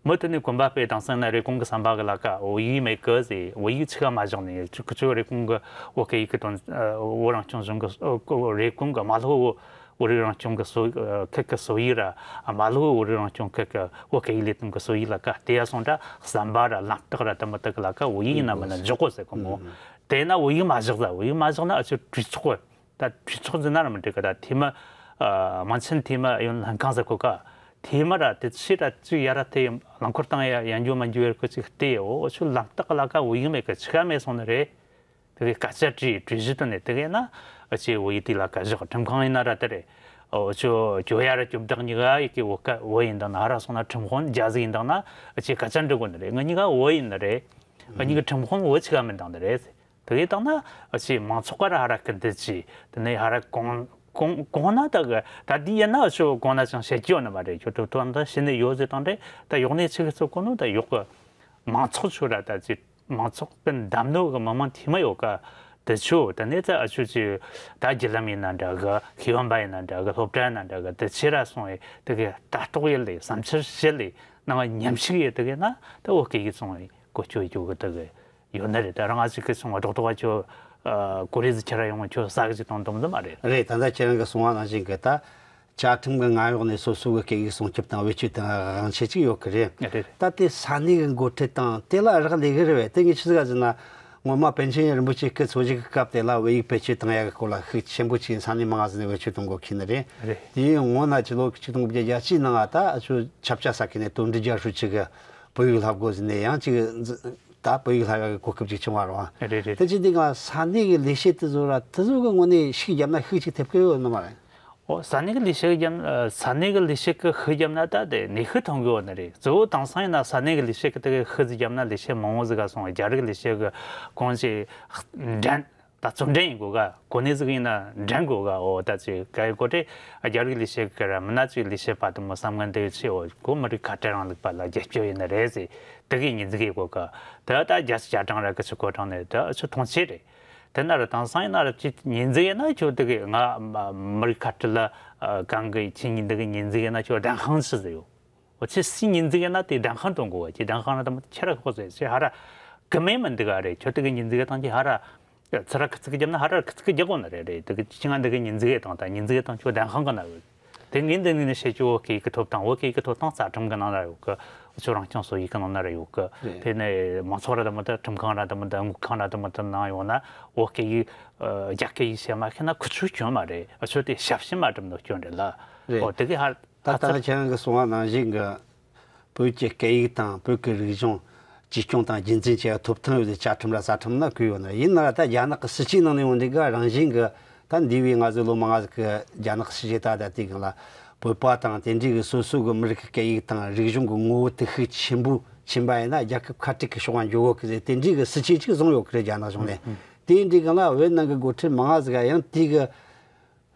མི་དེ་ནས་གོམ་པ་སྤོས་དང་སང་ན་རེབ་གོང་གི་ཟམ་པ་གི་ལ་ཀ་བོད་ཡིག་མེད་གི་ཟེར། བོད་ཡིག་ཆི་ག་མ་བཞག་ནས་ཁྱོད་ཁྱོད་རེབ་གོང་གི་བོད་སྐད་ཡིག་གི་དོན། ཨ། བོད་རང་སྐྱོང་གཞུང་གི། ཨ། རེབ་གོང་གི་མ་ལྷོ་བོད་རིགས་རང་སྐྱོང་གི་སྲོལ་ཁུལ་གི་སྲོལ་ཡིག་ར། མ་ལྷོ་བོད་རིགས་རང་སྐྱོང་ཁུལ་གི་བོད་སྐད་ཡིག་ལས་དོན་གི་སྲོལ་ཡིག་ལ་ཀ་དེ་ཡ་སོང་ད་ཟམ་པ་ར་ལམ་རྟགས་ར་དེ་མོ་དག་གི་ལ་ཀ་བོད་ཡིག་ཡིན་ན་མིན་ན་འཇོག་དགོས་ཟེར་གོ་མོ། དེ་ན་བོད་ཡིག་མ་བཞག་ཟེར། བོད་ཡིག་མ་བཞག་ན་ཨ་ཆོ་གྲོས་ཚོགས་གི། ད་གྲོས་ཚོགས་ཟེར་ན་ར་མི་འགྲིག་གི། ད་འཐུས་མི། ཨ། དམངས་ཆེན་འཐུས་མི་ཡོང་ལྷན་ཁང་ཟེར་གོ་ཀ། འཐུས་མི་ར་དེ་ཕྱི་ར་ཅིག་ཡ་ར་དེ་རླངས་འཁོར་བཏང་ཡ་ཡ་འགྱོ་མ་འགྱོ་ཡར་གི་ཅིག་བལྟས་ཡོ། ཨ་ཆོ་ལམ་རྟགས་ལ་ཀ་བོད་ཡིག་མེད་གི། ཆི་ག་མེད་སོང་ནི་རེད། དེ་གི་སྐད་ཆ་དྲིས། གྲོས་གཞི་དེ་ནས་དེ་གི་ན་ཨ་ཆེ་བོད་ཡིག་དེ་ལ་ཀ་བཞག་ཁྲིམས་ཁང་ཡིན་ན་ར་དེ་རེད། ཨ་ཆོ་ཁྱོ་ཡ་ར་ཁྱོ་བདག་གཉིས་ཀ་ཡི་གེ་བོད་ཀ་བོད་ཡིན་དང་ན། ཧ་ར་སོང་ན་ཁྲིམས་དཔོན་རྒྱ་ཟིག་ཡིན་དང་ན་ཨ་ཆེ་སྐད་ཆ་འདྲི་དགོས་ནི་རེད། ང་གཉིས་ཀ་བོད་ཡིན་ནི་རེད། ང་གཉིས་ཀ་ཁྲིམས་དཔོན་བོད་ཆི་ག་མིན་དང་ནི་རེད། དེ་གི་དང་ན་ཨ་ཆེ་མང་ཚོགས་ཀ་ར་ཧ་ར་སྐུལ་འདེད་བྱས། དེ་ནས་ཧ་ར་གོང་ གོང་གོང་ན་ད་གི་ད་འདི་ཡིན་ན་ཆོ་གོང་ན་ཅང་བཤད་རྒྱུ་ཡོད་ནི་མ་རེད། ཁྱོད་ཐོབ་ཐང་ད་ཕྱི་ནས་ཡོད་ཟེར་དང་རེད། ད་ཡོག་ནས་ཆི་གི་ཚོ་གོ་ནོ་ད་ཡོག་གི་མང་ཚོགས་ཆོ་ར་ད་ཅི་མང་ཚོགས་ཀྱི་འདམ་ནོ་གི་མི་མང་ཐི་མ་ཡོད་ཀ། དེ་ཆོ་ད་ནས་ད་ཨ་ཆོ་ཅི་ད་བརྒྱུད་ལམ་ཡིན་ན་འདྲ་གི། ཤེས་ཡོན་པ་ཡིན་ན་འདྲ་གི། སློབ་གྲྭ་ཡིན་ན་འདྲ་གི། དེ་ཆེ་ར་སོང་བས་དེ་གི་ལྟ་རྟོག་ཡིན་ལས་བསམ་འཆར་བྱེད་ལས་ནང་ཉམས་ཞིག་ཡོད། དེ་གི་ན་ད་བོད་སྐད་ཡིག་སོང་བས་གོ་ཆོད་རྒྱུ་གི་དེ་གི་ཡོད་ནི་རེད། ད་རང་ང་ཅིག་གི་སོང་བ་རྡོག་རྡོག་ཅོ་ཨ་གོ་རེ་ཟི་ཁྱེར་ཡོང་ཁྱོད་ས་གི་ཅིག་གཏོང་དུམ་ཟི་མ་རེད། རེད། ད་ལྟ་ཁྱེད་རང་གི་གསུང་བ་ནང་བཞིན་གི་ད་བཅའ་ཁྲིམས་གི་ང་ཡོག་ནས་སོ་སོ་གི་སྐད་ཡིག་སྲུང་སྐྱོབ་དང་བེད་སྤྱོད་དང་དབང་ཆ་ཅིག་ཡོད་གི་རེད། རེད། ད་དེ་ས་གནས་གི་འགོ་ཁྲིད་དང་དེ་ལ་རག་ལས་གི་རེད་བས། དེ་ངས་ཆི་ཟིག་ག་ཟེར་ན། སྔོན་མ་པཎ་ཆེན་རིན་པོ་ཆེ་སྐུ་འཚོ་བཞུགས་གི་སྐབས་དེ་ལ་བོད་ཡིག་བེད་སྤྱོད་བཏང་ཡ་གི་སྐོར་ལ་ཤུགས་ཆེན་པོ་ཅིག་ས་གནས་མང་ང་ཟིག་ནས་བེད་སྤྱོད་གཏོང་དགོས་ཁེལ་ནི་རེད། རེད། དེ་ཡིན་སྔོན་ན་ཕྱི་ལོ་ཆིག་སྟོང་དགུ་བརྒྱ་བརྒྱད་ཅུའི་ནང་ང་ད་ཨ་ཆོ་ཆབ་ཆ་ས་ཁུལ་ནས་དོན་འགྲུབ་རྒྱ་ཧྲུའུ་ཅི་གི་བོད་ཡིག་བསླབ་དགོས་ཟེར་ནས་ཡང་ཅིག་ད་བོད་ཡིག་བསླབ་ཡག་གི་གོ་སྐབས་ཅིག་བྱུང་བ་རེད། རེད་རེད། དེ་ཅི་འདི་ག་ས་གནས་ཀྱི་ལས་བྱེད་དེ་ཚོ་ར་དེ་ཚོ་གི་ངོས་ནས་ཤུགས་བརྒྱབ་ན་ཤུགས་ཅིག་ཐེབས་ཀྱི་ཡོད་ནི་མ་རེད། ཨོ་ས་གནས་ཀྱི་ལས་བྱེད་ཀྱི་བརྒྱབ་ས་གནས་ཀྱི་ལས་བྱེད་ཀྱི་ཤུགས་བརྒྱབ་ན་ད་དེ་ནས་ཤུགས་ཐོན་གི་ཡོད་ནི་རེད། གཙོ་བོ་དེང་སང་ཡིན་ན་ས་གནས་ཀྱི་ལས་བྱེད་ཀྱི་དེ་གི་ཤུགས་ཟིག་བརྒྱབ་ན་ལས་བྱེད་མང་བོ་ཟིག་ག་སོང་བ། རྒྱ་རིགས་ལས་བྱེད་ཀྱི་གོང་ཅིག་འགྲན་ད་རྩོད་འགྲན་ཡིན་དགོས་ག། གོ་གནས་ཟིག་ཡིན་ན་འགྲན་དགོས་ག། འོ་ད་ཅིག་ག་ཡི་གོ་དེ་རྒྱ་རིགས་ལས་བྱེད་ཀྱི་ར་མི་སྣ་ཅིག་ལས་བྱེད་པ་དེ་མོ་བསམ་ངན་དེ་ཆེ་འོ་གོ་མི་རིགས་ཁ་བྲལ་རིང་ལུགས་པ་ལ་རྒྱབ་སྐྱོར་ཡིན་ནི་རེད་ཟེར་དེ་གི་ཉིན་ཟིག་ཡི་གོ་ག། དེ་ད་རྒྱ་ཆེ་རྒྱ་གྲངས་ར་གི་ཆུ་གོ་གྲངས་ནས་དེ་ཆུ་མཐོང་ཆེ་རེད། དེ་ན་ར་དེང་སང་ཡིན་ན་ར་ཅིག་ཉིན་ཟིག་ཡིན་ན་ཁྱོད་དེ་གི་ང་མི་རིགས་ཁ་བྲལ་ལ་གང་གི་ཁྱེད་ཉིན་འདི་གི་ཉིན་ཟིག་ཡིན་ན་ཁྱོད་བདེན་དཔང་ཆི་ཟིག་ཡོད། འོ་ཁྱེད་སུའི་ཉིན་ཟིག་ཡིན་ན་དེ་བདེན་དཔང་སྟོན་དགོས་བ། ཁྱེད་བདེན་དཔང་ར་དེ་མོ་ཁྱེད་ར་ཁོག་ཟེར་ཁྱེད་ཧ་ར་གི་མེད་མི་འདུག་ག་རེད། ཁྱོད་དེ་གི་ཉིན་ཟིག་དང་ཁྱེད་ཧ་ར་ཚུར་ར་ཁི་ཚིག་གི་རྒྱབ་ན་ཧ་ར་ཁི་ཚིག་གི་རྒྱག་དགོས་ནི་རེད། རེད་དེ་གི་ཁྱེད་ང་འདི་གི་ཉིན་ཟིག་དང་ད་ཉིན་ཟིག་དང་ཁྱོད་བདེན་དཔང་གི་ན་ཡོད། དེ་ངས་འདི་ནས་བཤད་རྒྱུ་བོད་སྐད་ཡིག་གི་ཐོབ་ཐང་། བོད་སྐད་ཡིག་གི་ཐོབ་ཐང་རྩ་ཁྲིམས་གི་ནང་ན་ཡོད་གི། ཁྱོད་རང་སྐྱོང་སྲོལ་ཡིག་གི་ནང་ན་ར་ཡོད་གི། རེད། དེ་ནས་མང་ཚོགས་ར་དེ་མོ་ད་ཁྲིམས་ཁང་ར་དེ་མོ་ད་དངུལ་ཁང་ར་དེ་མོ་ད་ནང་ཡོང་ན་བོད་སྐད་ཡིག་ཨ་རྒྱ་སྐད་ཡིག་བཤད་མ་ཤེས་ན་ཁུ་ཆུ་གྱོན་མ་རེད། ཨ་ཁྱོད་དེ་ཞབས་ཕྱི་མ་གྲུབ་ནོ་སྐྱོན་རེད་ལ། རེད། འོ་དེ་གི་ཧ་ད་ལྟ་ཁྱེད་རང་གི་གསུང་བ་ནང་བཞིན་གི་བོད་ཀྱི་སྐད་ཡིག་དང་བོད་ཀྱི་རིག་གཞུང་གཅེས་སྐྱོང་དང་རྒྱུན་འཛིན་བྱེད་ཡ་ཐོབ་ཐང་ཡོད་པའི་བཅའ་ཁྲིམས་ལ་རྩ་ཁྲིམས་ན་བཀོད་ཡོད་ན། ཡིན་ན་ར་ད་རྒྱ་ནག་གི་སྲིད་ཇུས་ནང་ནས་འོང་འདི་ག་རང་བཞིན་གི་ད་འདས་པའི་ང་ཚོའི་ལོ་མང་ང་ཟིག་གི་རྒྱ་ནག་གི་སྲིད་ཇུས་ད་ད་ལྟའི་སྒང་ལ་བོད་པ་དང་དེ་འདྲའི་གི་སོ་སོ་གི་མི་རིགས་ཀྱི་སྐད་ཡིག་དང་རིག་གཞུང་གི་ངོ་བོ་དེ་ཤུགས་ཆེན་པོ་ཕྱིན་པ་ཡིན་ན་རྒྱལ་ཁབ་ཁ་བྲལ་གི་ཕྱོགས་ལ་འགྱོ་གོ་གི་ཟེར་དེ་འདྲའི་གི་སྲིད་ཇུས་ཅིག་བཟུང་ཡོད་གི་རེད་རྒྱ་ནག་གཞུང་ནས། དེ་འདྲའི་སྒང་ལ་བོད་ནང་གི་འགོ་ཁྲིད་མང་ང་ཟིག་ག་ཡང་དེའི་གི་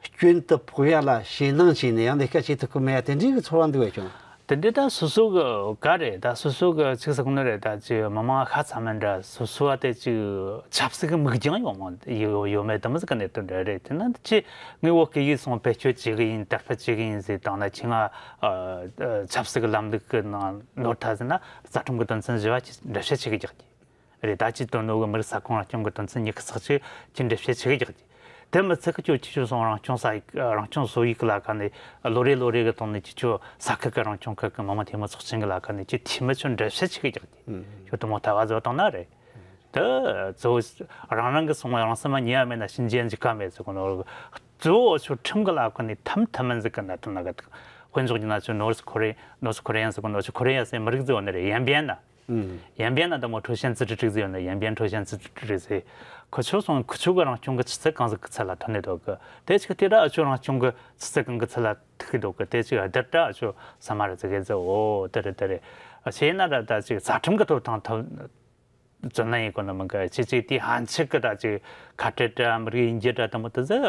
སྐྱོན་དུ་ཕོག་ཡ་ལ་ཞེད་སྣང་བྱས་ནས་ཡང་ལས་ཀ་བྱེད་ཐུབ་ཀྱི་མེད་ཡ་དེ་འདྲའི་གི་ཚོར་བ་འདུག་བས་ཀྱང་། དེ་འདྲའི་ད་སོ་སོ་གི་ག་རེད། ད་སོ་སོ་གི་ཅིག་ཟེར་གོ་ནི་རེད། ད་ཅིག་མི་མང་ཤ་ཚ་མིན་འདྲ་སོ་སོ་བ་དེ་ཅིག་ཆབ་སྲིད་ཀྱི་མིག་རྒྱང་ཡོད་མ་ཡོད་ཡོད་མེད་དེ་མོ་ཟིག་གི་གནད་དོན་འདྲ་རེད། དེ་ན་ཅི་ངས་བོད་སྐད་ཡིག་སོང་བེད་སྤྱོད་བྱེད་གི་ཡིན། དར་སྤེལ་བྱེད་གི་ཡིན་ཟེར་བཏང་ན་ཁྱེད་ང་ཆབ་སྲིད་ཀྱི་ལམ་ལུགས་ཀྱི་ནང་ནོར་ཐལ་ཟེར་ན་རྩ་ཁྲིམས་ཀྱི་དོན་ཚན་བཞི་བ་ཅིག་འགྲེལ་བཤད་བྱེད་གི་རྒྱག་གི་རེད། ད་ཅི་དོན་ནོ་གི་མི་རིགས་ས་ཁོངས་རང་སྐྱོང་གི་དོན་ཚན་ཉི་ཤུ་རྩ་གཅིག་ཅི་འགྲེལ་བཤད་བྱེད་གི་རྒྱག་གི། དེ་མི་ཚད་གི་ཁྱོད་ཁྱེད་ཆོ་སོང་རང་སྐྱོང་ས་ཡིག་རང་སྐྱོང་སྲོལ་ཡིག་གི་ལ་ཁ་ནས་ལོ་རེ་ལོ་རེ་གི་སྟེང་ནས་ཁྱེད་ཆོ་ས་ཁུལ་གི་རང་སྐྱོང་ཁུལ་གི་མི་དམངས་འཐུས་མི་ཚོགས་ཆེན་གི་ལ་ཁ་ནས་ཁྱེད་འཐུས་མི་ཆོ་འགྲེལ་བཤད་བྱེད་གི་རྒྱག་གི། ཁྱོད་དེ་མོ་ལྟ་བ་བཟོ་བཏང་ན་རེད། དེ་གཙོ་བོ་རང་རང་གི་སོང་བ་རང་སེམས་མ་ཉེས་པ་མེད་ན་གཤིན་རྗེ་འཇིགས་པ་མེད་ཟེར་གོ་ནོ། གཙོ་བོ་ཆོ་ཁྲིམས་གི་ལ་ཁ་ནས་ཐམ་ཐམ་མིན་ཟིག་གི་གནད་དོན་ན་གི་དཔེ་འཇོག་རྒྱུ་ན་ཆོ་ནོར་ཐ་ཁོ་རེ་ནོར་ཐ་ཁོ་རེ་ཡན་ཟེར་གོ་ནོ་ཆོ་ཁོ་རེ་ཡ་ཟེར་མི་རིགས་ཟེར་བ་ནི་རེད། ཡན་པན་ན། ཡན་པན་ན་དེ་མོ་ཁྲོ་ཞན་ཙི་ཀྲི་ཀྲིག་ཟེར་ཡོད་ན་ཡན་པན་ཁྲོ་ཞན་ཙི་ཀྲི་ཀྲིག་ཟེར། ཁོ་ཆོ་སོང་ཁོ་ཆོ་གི་རང་སྐྱོང་གི་ཆུ་ཚད་གང་ཟིག་གི་ཚད་ལ་ཐོན་ནས་འདུག་གི། དེ་ཆིག་དེ་ར་ཨ་ཆོ་རང་སྐྱོང་གི་ཆུ་ཚད་གང་གི་ཚད་ལ་ཐུག་གི་འདུག་གི། དེ་ཆིག་ཨ་དེ་ར་ཨ་ཆོ་ས་མ་ར་ཙི་གེ་ཟེར། འོ་དེ་རེད་དེ་རེད། ཨ་ཆེ་ན་ར་ད་ཅིག་རྩ་ཁྲིམས་གི་ཐོབ་ཐང་ཐོབ་བཙོན་ལེན་ཡིན་གོ་ནི་མིན་གི། ཆེ་ཆེ་དེ་ཧན་ཆིག་གི་ད་ཅིག་ཁ་བྲལ་འདྲ་མི་རིགས་ཡིན་རྒྱུ་འདྲ་དེ་མོ་དེ་ཟེར།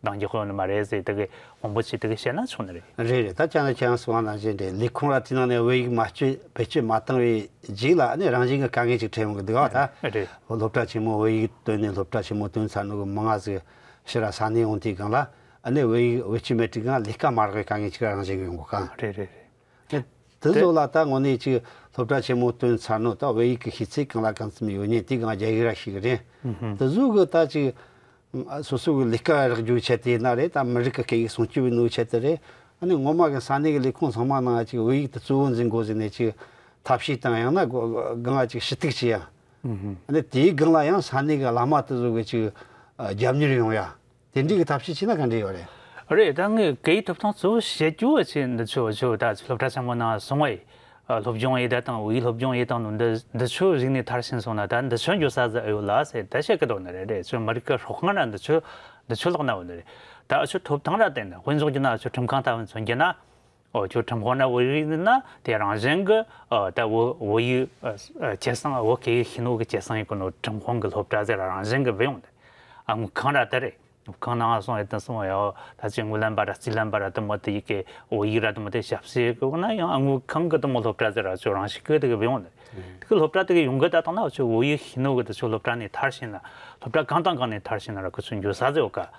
འདང་རྒྱག་ཡོད་ནི་མ་རེད་ཟེར། དེ་གི་དབང་པོ་ཆེ་དེ་གི་བཤད་ན་ཆོག་ནི་རེད། རེད་རེད། ད་ཅང་ན་ཁྱེད་རང་གསུང་བ་ནང་བཞིན་རེད། ལས་ཁུངས་ར་དེ་ནང་ནས་བོད་ཡིག་མ་སྤྱོད་བེད་སྤྱོད་མ་བཏང་བའི་རྗེས་ལ་ཨ་ནི་རང་བཞིན་གི་དཀའ་ངལ་ཅིག་འཕྲད་ཡོང་གི་འདུག་བ། ད་རེད། སློབ་གྲྭ་ཆེན་མོ་བོད་ཡིག་བཏོན་ནས་སློབ་གྲྭ་ཆེན་མོ་བཏོན་ཚར་ནོ་གི་མི་ང་ཟིག་ཕྱིར་ར་ས་གནས་ཡོང་དུས་སྒང་ལ་ཨ་ནི་བོད་ཡིག་བེད་སྤྱོད་མེད་དུས་སྒང་ལས་ཀ་མ་རག་པའི་དཀའ་ངལ་ཅིག་རང་བཞིན་གི་ཡོང་གི་གང་། རེད་རེད་རེད། དེ་དེ་ཚོ་ལ་ད་དངོས་གནས་ཅིག་སློབ་གྲྭ་ཆེན་མོ་བཏོན་ཚར་ནོ་ད་བོད་ཡིག་གི་ཤེས་ཚད་གང་ལ་གང་འཚམ་ཡོད་ཉེ་དེ་གང་རྒྱ་ཡིག་ར་ཤེས་གི་རེད། དེ་ཚོ་གི་ད་ཅིག་སོ་སོ་གི་ལས་ཀ་རག་རྒྱུའི་ཆེད་དུ་ཡིན་ན་རེད། ད་མི་རིགས་ཀྱི་སྐད་ཡིག་སྲུང་སྐྱོབ་བྱེད་ནོའི་ཆེད་དུ་རེད། ཨ་ནི་ངོ་མ་གི་ས་གནས་ཀྱི་ལས་ཁུངས་ཚང་མ་ནང་ཅིག་བོད་ཡིག་དེ་གཙོ་བོ་འཛིན་དགོས་ཟེར་ནས་ཅིག་ཐབས་ཤེས་དང་ཡང་ན་སྒང་ཅིག་ཞུ་གཏུག་བྱེད་ཡ། ཨ་ནི་དེའི་སྒང་ལ་ཡང་ས་གནས་ཀྱི་བླ་མ་དེ་ཚོ་གི་ཅིག་རྒྱབ་གཉེར་ཡོང་ཡ། དེ་འདྲའི་གི་ཐབས་ཤེས་བྱས་ན་ག་འདྲ་ཡོད་རེད། རེད། ད་ངས་སྐད་ཡིག་ཐོབ་ཐང་གཙོ་བོ་བཤད་རྒྱུ་བ་ཆེ་འདི་ཆོ་ཆོ་ད་སློབ་གྲྭ་ཆེན་མོ་ནང་སོང་བས་སློབ་སྦྱོང་ཡེ་ད་དང་བོད་ཡིག་སློབ་སྦྱོང་ཡེ་དང་ནོ་འདི་འདི་ཆོ་རིག་གནས་མཐར་ཕྱིན་སོང་ན་ད་འདི་ཆོ་འགྱོ་ས་ཟིག་ཨེ་ཡོད་ལ་ཟེར་ད་བཤད་གི་འདུག་ནི་རེད། རེད། ཆོ་མི་རིགས་ཀྱི་སྲོག་ཁང་ན་འདི་ཆོ་འདི་ཆོ་ལོག་ན་འོ་ནི་རེད། ད་ཨ་ཆོ་ཐོབ་ཐང་ར་བསྟན་ན་དཔེ་འཇོག་རྒྱུ་ན་ཨ་ཆོ་ཁྲིམས་ཁང་ལྟ་བུ་མཚོན་རྒྱུ་ན། ཨོ་ཁྱོད་ཁྲིམས་དཔོན་ན་བོད་རིགས་ཡིན་ན་དེ་རང་བཞིན་གི་ཨ་ད་བོད་བོད་ཡིག་ཨ་ཨ་སྐྱེད་སྲིང་བོད་སྐད་ཡིག་ཤེས་ནོ་གི་སྐྱེད་སྲིང་ཡིན་གོ་ནོ་ཁྲིམས་དཔོན་གི་སློབ་གྲྭ་ཟེར་ར་རང་བཞིན་གི་བུད་ཡོང་དེ་ཨ་དངུལ་ཁང་ར་དེ་རེད། ནུབ་ཁང་ནང་སོང་ཡོད་དུ་སོང་ཡོད། ད་ཅི་དངུལ་ལེན་པ་ར་རྩིས་ལེན་པ་ར་དུ་མོ་དེ་ཡི་གེ་བོད་ཡིག་ར་དུ་མོ་དེ་ཞབས་ཕྱི་གི་ན་ཡང་དངུལ་ཁང་གི་དུ་མོ་སློབ་གྲྭ་ཟེར་ར་ཅོ་རང་ཞིག་གི་དེ་གི་བེ་ཡོང་ནི་དེ་གི་སློབ་གྲྭ་དེ་གི་ཡོང་གི་ད་དང་ན་ཅོ་བོད་ཡིག་ཤེས་ནོ་གི་དུ་ཅོ་སློབ་གྲྭ་ནས་ཐར་ཤེས་ན་སློབ་གྲྭ་གང་དང་གང་ནས་ཐར་ཤེས་ན་ར་ཁུ་ཚོ་འགྱོ་ས་ཟེར་ཡོད་ཀ་